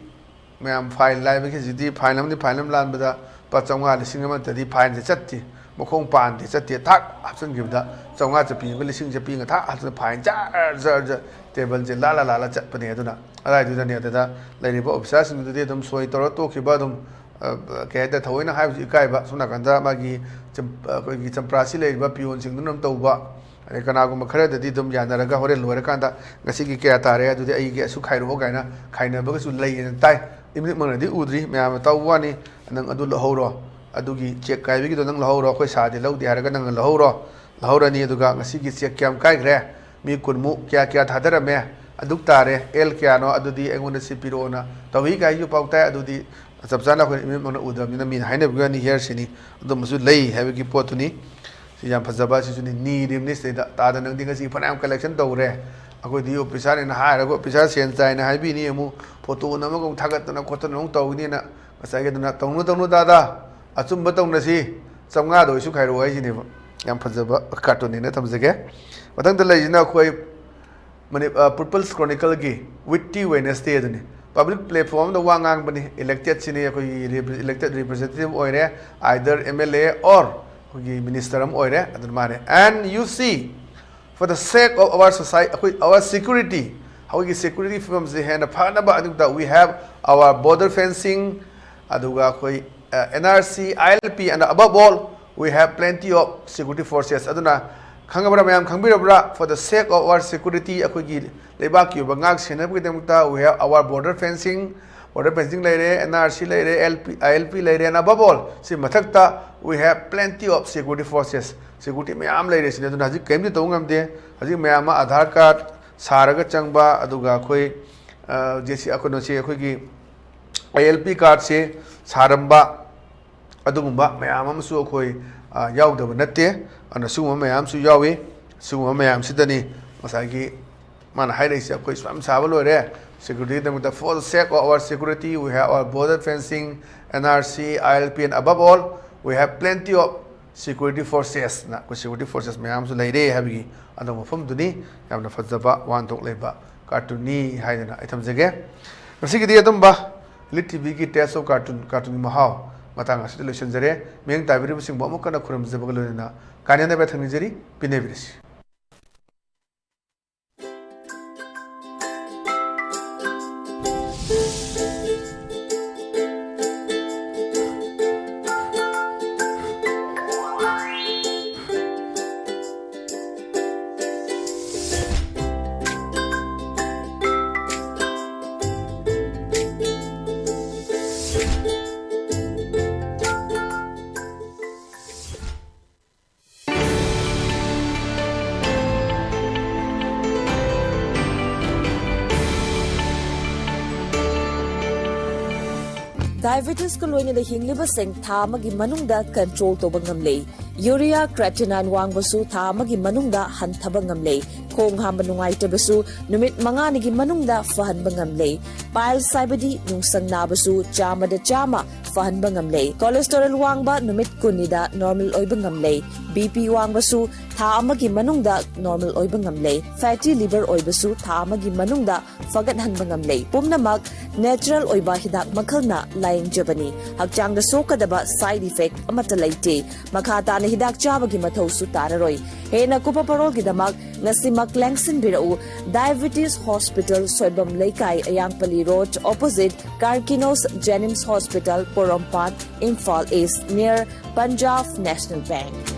ꯃꯌꯥꯝ ꯐꯥꯏꯜ ꯂꯥꯏꯕꯒꯤ, ꯍꯧꯖꯤꯛꯇꯤ ꯐꯥꯏꯜ ꯑꯃꯗꯤ ꯐꯥꯏꯜ ꯑꯃ ꯂꯥꯟꯕꯗ ꯂꯨꯄꯥ ꯆꯥꯝꯃꯉꯥ, ꯂꯤꯁꯤꯡ ꯑꯃ ꯅꯠꯇ꯭ꯔꯗꯤ ꯐꯥꯏꯜꯁꯦ ꯆꯠꯇꯦ, ꯃꯈꯣꯡ ꯄꯥꯟꯗꯦ, ꯆꯠꯇꯦ꯫ ꯊꯥꯛ ꯍꯥꯞꯆꯤꯟꯈꯤꯕꯗ ꯆꯥꯝꯃꯉꯥ ꯆꯠꯄꯤꯕ, ꯂꯤꯁꯤꯡ ꯆꯠꯄꯤꯒ ꯊꯥꯛ ꯍꯥꯞꯆꯤꯟ, ꯐꯥꯏꯜ ꯖꯔ ꯖꯔ ꯖꯔ ꯇꯦꯕꯜꯁꯦ ꯂꯥꯜꯂ ꯂꯥꯜꯂ ꯆꯠꯄꯅꯦ꯫ ꯑꯗꯨꯅ ꯑꯗꯥꯏꯗꯨꯗꯅꯦ, ꯑꯗꯨꯗ ꯂꯩꯔꯤꯕ ꯑꯣꯐꯤꯁꯥꯔꯁꯤꯡꯗꯨꯗꯤ ꯑꯗꯨꯝ ꯁꯣꯏ ꯇꯧꯔ ꯇꯣꯛꯈꯤꯕ, ꯑꯗꯨꯝ, ꯑ, ꯀꯩ ꯍꯥꯏꯇꯥꯔꯦ, ꯊꯑꯣꯏꯅ ꯍꯥꯏꯕꯁꯨ ꯏꯀꯥꯏꯕ꯫ ꯁꯣꯝ ꯅꯥꯀꯟꯗ ꯃꯥꯒꯤ ꯆꯝ-, ꯑꯩꯈꯣꯏꯒꯤ ꯆꯝꯄ꯭ꯔꯥꯁꯤ ꯂꯩꯔꯤꯕ ꯄꯤꯌꯣꯟꯁꯤꯡꯗꯨꯅ ꯑꯗꯨꯝ ꯇꯧꯕ, ꯑꯗꯩ ꯀꯅꯥꯒꯨꯝꯕ ꯈꯔꯗꯗꯤ ꯑꯗꯨꯝ ꯌꯥꯅꯔꯒ ꯍꯣꯔꯦꯟ ꯂꯣꯏꯔꯀꯥꯟꯗ, "ꯉꯁꯤꯒꯤ ꯀꯌꯥ ꯇꯥꯔꯦ, ꯑꯗꯨꯗꯤ ꯑꯩꯒꯤ ꯑꯁꯨꯛ ꯈꯥꯏꯔꯛꯑꯣ" ꯀꯥꯏꯅ ꯈꯥꯏꯅꯕꯒꯁꯨ ꯂꯩꯌꯦꯅ ꯇꯥꯏ꯫ ꯏꯃꯤꯠꯃꯛꯅꯗꯤ ꯎꯗ꯭ꯔꯤ, ꯃꯌꯥꯝꯅ ꯇꯧꯕ ꯋꯥꯅꯤ꯫ "ꯅꯪ ꯑꯗꯨ ꯂꯧꯍꯧꯔꯣ, ꯑꯗꯨꯒꯤ ꯆꯦꯛ ꯀꯥꯏꯕꯒꯤꯗꯣ ꯅꯪ ꯂꯧꯍꯧꯔꯣ, ꯑꯩꯈꯣꯏ ꯁꯥꯔꯗꯤ ꯂꯧꯗꯦ" ꯍꯥꯏꯔꯒ ꯅꯪꯅ ꯂꯧꯍꯧꯔꯣ꯫ ꯂꯧꯍꯧꯔꯅꯤ꯫ ꯑꯗꯨꯒ "ꯉꯁꯤꯒꯤ ꯆꯦꯛ ꯀꯌꯥꯝ ꯀꯥꯏꯈ꯭ꯔꯦ, ꯃꯤ ꯀꯨꯟꯃꯨꯛ ꯀꯌꯥ ꯀꯌꯥ ꯊꯥꯗꯔꯝꯃꯦ, ꯑꯗꯨꯛ ꯇꯥꯔꯦ, ꯑꯦꯜ ꯀꯌꯥꯅꯣ, ꯑꯗꯨꯗꯤ ꯑꯩꯉꯣꯟꯗ ꯁꯤ ꯄꯤꯔꯛꯑꯣꯅ" ꯇꯧꯏ ꯀꯥꯏꯁꯨ ꯄꯥꯎ ꯇꯥꯏ꯫ ꯑꯗꯨꯗꯤ ꯆꯞ ꯆꯥꯅ ꯑꯩꯈꯣꯏꯅ ꯏꯃꯤꯠꯃꯛꯅ ꯎꯗꯕꯅꯤꯅ ꯃꯤꯅ ꯍꯥꯏꯅꯕꯒꯤ ꯋꯥꯅꯤ, ꯍꯤꯌꯔꯁꯤꯅꯤ꯫ ꯑꯗꯨꯝꯕꯁꯨ ꯂꯩ ꯍꯥꯏꯕꯒꯤ ꯄꯣꯠꯇꯨꯅꯤ꯫ ꯁꯤ ꯌꯥꯝ ꯐꯖꯕ, ꯁꯤꯁꯨꯅꯤ ꯅꯤꯔꯤꯕꯅꯤ ꯁꯤꯗꯩꯗ꯫ "ꯇꯥꯗ, ꯅꯪꯗꯤ ꯉꯁꯤ ꯐꯅꯌꯥꯝ ꯀꯂꯦꯛꯁꯟ ꯇꯧꯔꯦ, ꯑꯩꯈꯣꯏꯗꯤ ꯑꯣꯐꯤꯁꯥꯔꯅꯦꯅ" ꯍꯥꯏꯔꯒ ꯑꯣꯐꯤꯁꯥꯔ ꯁꯦꯟ ꯆꯥꯏꯅ ꯍꯥꯏꯕꯤꯅꯤ, ꯑꯃꯨꯛ ꯐꯣꯇꯣ ꯅꯝꯃꯒ ꯑꯃꯨꯛ ꯊꯥꯒꯠꯇꯅ ꯈꯣꯠꯇꯅ ꯑꯃꯨꯛ ꯇꯧꯒꯅꯤꯅ꯫ ꯉꯁꯥꯏꯒꯤ ꯑꯗꯨꯅ "ꯇꯧꯅꯨ, ꯇꯧꯅꯨ ꯇꯥꯗ, ꯑꯆꯨꯝꯕ ꯇꯧꯅꯁꯤ, ꯆꯥꯝꯃꯉꯥꯗ ꯑꯣꯏꯁꯨ ꯈꯥꯏꯔꯛꯑꯣ" ꯍꯥꯏꯁꯤꯅꯦꯕ꯫ ꯌꯥꯝ ꯐꯖꯕ ꯀꯥꯔꯇꯨꯟꯅꯦꯅ ꯊꯝꯖꯒꯦ꯫ ꯃꯊꯪꯗ ꯂꯩꯔꯤꯁꯤꯅ ꯑꯩꯈꯣꯏ ꯃꯅꯤ-, ꯑ, People's Chronicleꯒꯤ Witty Wednesday ꯑꯗꯨꯅꯤ꯫ Public platform ꯑꯃꯗ ꯋꯥ ꯉꯥꯡꯕꯅꯤ꯫ Electedꯁꯤꯅꯤ, ꯑꯩꯈꯣꯏꯒꯤ repre-, elected representative ꯑꯣꯏꯔꯦ, either M L A or ꯑꯩꯈꯣꯏꯒꯤ minister ꯑꯃ ꯑꯣꯏꯔꯦ, ꯑꯗꯨꯅ ꯃꯥꯅꯦ꯫ "And you see, for the sake of our society, ꯑꯩꯈꯣꯏ, our security, ꯑꯩꯈꯣꯏꯒꯤ security ꯐꯤꯕꯝꯁꯦ ꯍꯦꯟꯅ ꯐꯅꯕ ꯑꯗꯨꯗ we have our border fencing, ꯑꯗꯨꯒ ꯑꯩꯈꯣꯏ uh, N R C, I L P, and above all, we have plenty of security forces. ꯑꯗꯨꯅ ꯈꯪꯉꯕ꯭ꯔꯥ, ꯃꯌꯥꯝ ꯈꯪꯕꯤꯔꯕ꯭ꯔꯥ? For the sake of our security, ꯑꯩꯈꯣꯏꯒꯤ ꯂꯩꯕꯥꯛꯀꯤ ꯑꯣꯏꯕ ꯉꯥꯛ ꯁꯦꯟꯅꯕꯒꯤꯗꯃꯛꯇ we have our border fencing, border fencing ꯂꯩꯔꯦ, N R C ꯂꯩꯔꯦ, L P, I L P ꯂꯩꯔꯦ, and above all, ꯁꯤ ꯃꯊꯛꯇ we have plenty of security forces, security ꯃꯌꯥꯝ ꯂꯩꯔꯦ ꯁꯤꯅꯤ꯫ ꯑꯗꯨꯅ ꯍꯧꯖꯤꯛ ꯀꯔꯤꯝꯇ ꯇꯧꯕ ꯉꯝꯗꯦ꯫ ꯍꯧꯖꯤꯛ ꯃꯌꯥꯝ ꯑꯃ ꯑꯙꯥꯔ ꯀꯥꯔꯗ ꯁꯥꯔꯒ ꯆꯪꯕ, ꯑꯗꯨꯒ ꯑꯩꯈꯣꯏ, ꯑ, ꯖꯦ ꯁꯤ, ꯑꯩꯈꯣꯏꯅ ꯁꯤ ꯑꯩꯈꯣꯏꯒꯤ I L P ꯀꯥꯔꯗꯁꯦ ꯁꯥꯔꯝꯕ, ꯑꯗꯨꯒꯨꯝꯕ ꯃꯌꯥꯝ ꯑꯃꯁꯨ ꯑꯩꯈꯣꯏ, ꯑ, ꯌꯥꯎꯗꯕ ꯅꯠꯇꯦ꯫ ꯑꯗꯨꯅ ꯁꯤꯒꯨꯝꯕ ꯃꯌꯥꯝꯁꯨ ꯌꯥꯎꯏ꯫ ꯁꯤꯒꯨꯝꯕ ꯃꯌꯥꯝꯁꯤꯗꯅꯤ ꯉꯁꯥꯏꯒꯤ ꯃꯥꯅ ꯍꯥꯏꯔꯛꯏꯁꯦ, "ꯑꯩꯈꯣꯏ ꯁꯨꯃꯥꯏꯅ ꯁꯥꯕ ꯂꯣꯏꯔꯦ, ꯁꯦꯀ꯭ꯌꯨꯔꯤꯇꯤꯒꯤꯗꯃꯛꯇ, for the sake of our security, we have our border fencing, N R C, I L P, and above all, we have plenty of security forces" ꯅ ꯑꯩꯈꯣꯏ ꯁꯦꯀ꯭ꯌꯨꯔꯤꯇꯤ ꯐꯣꯔꯁꯦꯁ ꯃꯌꯥꯝꯁꯨ ꯂꯩꯔꯦ ꯍꯥꯏꯕꯒꯤ ꯑꯗꯨꯒꯨꯝꯕ ꯃꯐꯝꯗꯨꯅꯤ꯫ ꯌꯥꯝꯅ ꯐꯖꯕ ꯋꯥꯍꯟꯊꯣꯛ ꯂꯩꯕ ꯀꯥꯔꯇꯨꯟꯅꯤ ꯍꯥꯏꯗꯅ ꯑꯩ ꯊꯝꯖꯒꯦ꯫ ꯉꯁꯤꯒꯤꯗꯤ ꯑꯗꯨꯝꯕ ꯂꯤꯠ ꯇꯤ ꯚꯤꯒꯤ Taste of Cartoon, ꯀꯥꯔꯇꯨꯟꯒꯤ ꯃꯍꯥꯎ ꯃꯇꯥꯡ ꯑꯁꯤꯗ ꯂꯣꯏꯁꯤꯟꯖꯔꯦ꯫ ꯃꯤꯠꯌꯦꯡ ꯇꯥꯕꯤꯔꯤꯕꯁꯤꯡꯕꯨ ꯑꯃꯨꯛ ꯍꯟꯅ ꯈꯨꯔꯨꯝꯖꯕꯒ ꯂꯣꯏꯅꯅ ꯀꯥꯏꯅꯅꯕ ꯊꯝꯖꯔꯤ꯫ ꯄꯤꯅꯕꯤꯔꯁꯤ꯫ ꯗꯥꯏꯕꯦꯇꯤꯁꯀ ꯂꯣꯏꯅꯅ ꯍꯤꯡꯂꯤꯕꯁꯤꯡ ꯊꯥ ꯑꯃꯒꯤ ꯃꯅꯨꯡꯗ ꯀꯟꯇ꯭ꯔꯣꯜ ꯇꯧꯕ ꯉꯝꯂꯦ꯫ ꯌꯨꯔꯤꯌꯥ, ꯀ꯭ꯔꯦꯇꯤꯅꯥꯏꯟ ꯋꯥꯡꯕꯁꯨ ꯊꯥ ꯑꯃꯒꯤ ꯃꯅꯨꯡꯗ ꯍꯟꯊꯕ ꯉꯝꯂꯦ꯫ ꯈꯣꯡ ꯍꯥꯝꯕ ꯅꯨꯡꯉꯥꯏꯇꯕꯁꯨ ꯅꯨꯃꯤꯠ ꯃꯉꯥꯅꯤꯒꯤ ꯃꯅꯨꯡꯗ ꯐꯍꯟꯕ ꯉꯝꯂꯦ꯫ ꯄꯥꯏꯜꯁ ꯍꯥꯏꯕꯗꯤ ꯅꯨꯡꯁꯪ ꯅꯥꯕꯁꯨ ꯆꯥꯝꯃꯗ ꯆꯥꯝꯃ ꯐꯍꯟꯕ ꯉꯝꯂꯦ꯫ ꯀꯣꯂꯦꯁꯇꯦꯔꯣꯜ ꯋꯥꯡꯕ ꯅꯨꯃꯤꯠ ꯀꯨꯟꯅꯤꯗ ꯅꯣꯔꯃꯦꯜ ꯑꯣꯏꯕ ꯉꯝꯂꯦ꯫ ꯕꯤ ꯄꯤ ꯋꯥꯡꯕꯁꯨ ꯊꯥ ꯑꯃꯒꯤ ꯃꯅꯨꯡꯗ ꯅꯣꯔꯃꯦꯜ ꯑꯣꯏꯕ ꯉꯝꯂꯦ꯫ ꯐꯦꯇꯤ ꯂꯤꯚꯔ ꯑꯣꯏꯕꯁꯨ ꯊꯥ ꯑꯃꯒꯤ ꯃꯅꯨꯡꯗ ꯐꯒꯠꯍꯟꯕ ꯉꯝꯂꯦ꯫ ꯄꯨꯝꯅꯃꯛ ꯅꯦꯆꯔꯦꯜ ꯑꯣꯏꯕ ꯍꯤꯗꯥꯛ ꯃꯈꯜꯅ ꯂꯥꯌꯦꯡꯖꯕꯅꯤ꯫ ꯍꯛꯆꯥꯡꯗ ꯁꯣꯛꯀꯗꯕ ꯁꯥꯏꯗ ꯏꯐꯦꯛ ꯑꯃꯠꯇ ꯂꯩꯇꯦ꯫ ꯃꯈꯥ ꯇꯥꯅ ꯍꯤꯗꯥꯛ ꯆꯥꯕꯒꯤ ꯃꯊꯧꯁꯨ ꯇꯥꯔꯔꯣꯏ꯫ ꯍꯦꯟꯅ ꯀꯨꯞꯄ ꯄꯥꯎꯔꯣꯜꯒꯤꯗꯃꯛ ꯉꯁꯤꯃꯛ ꯂꯦꯡꯁꯤꯟꯕꯤꯔꯛꯎ꯫ Diabetes Hospital, ꯁꯣꯏꯕꯝ ꯂꯩꯀꯥꯏ, ꯑꯌꯥꯡꯄꯜꯂꯤ Road, opposite Carkinos Jenims Hospital, ꯄꯣꯔꯣꯝꯄꯥꯠ, Imphal East, near Punjab National Bank꯫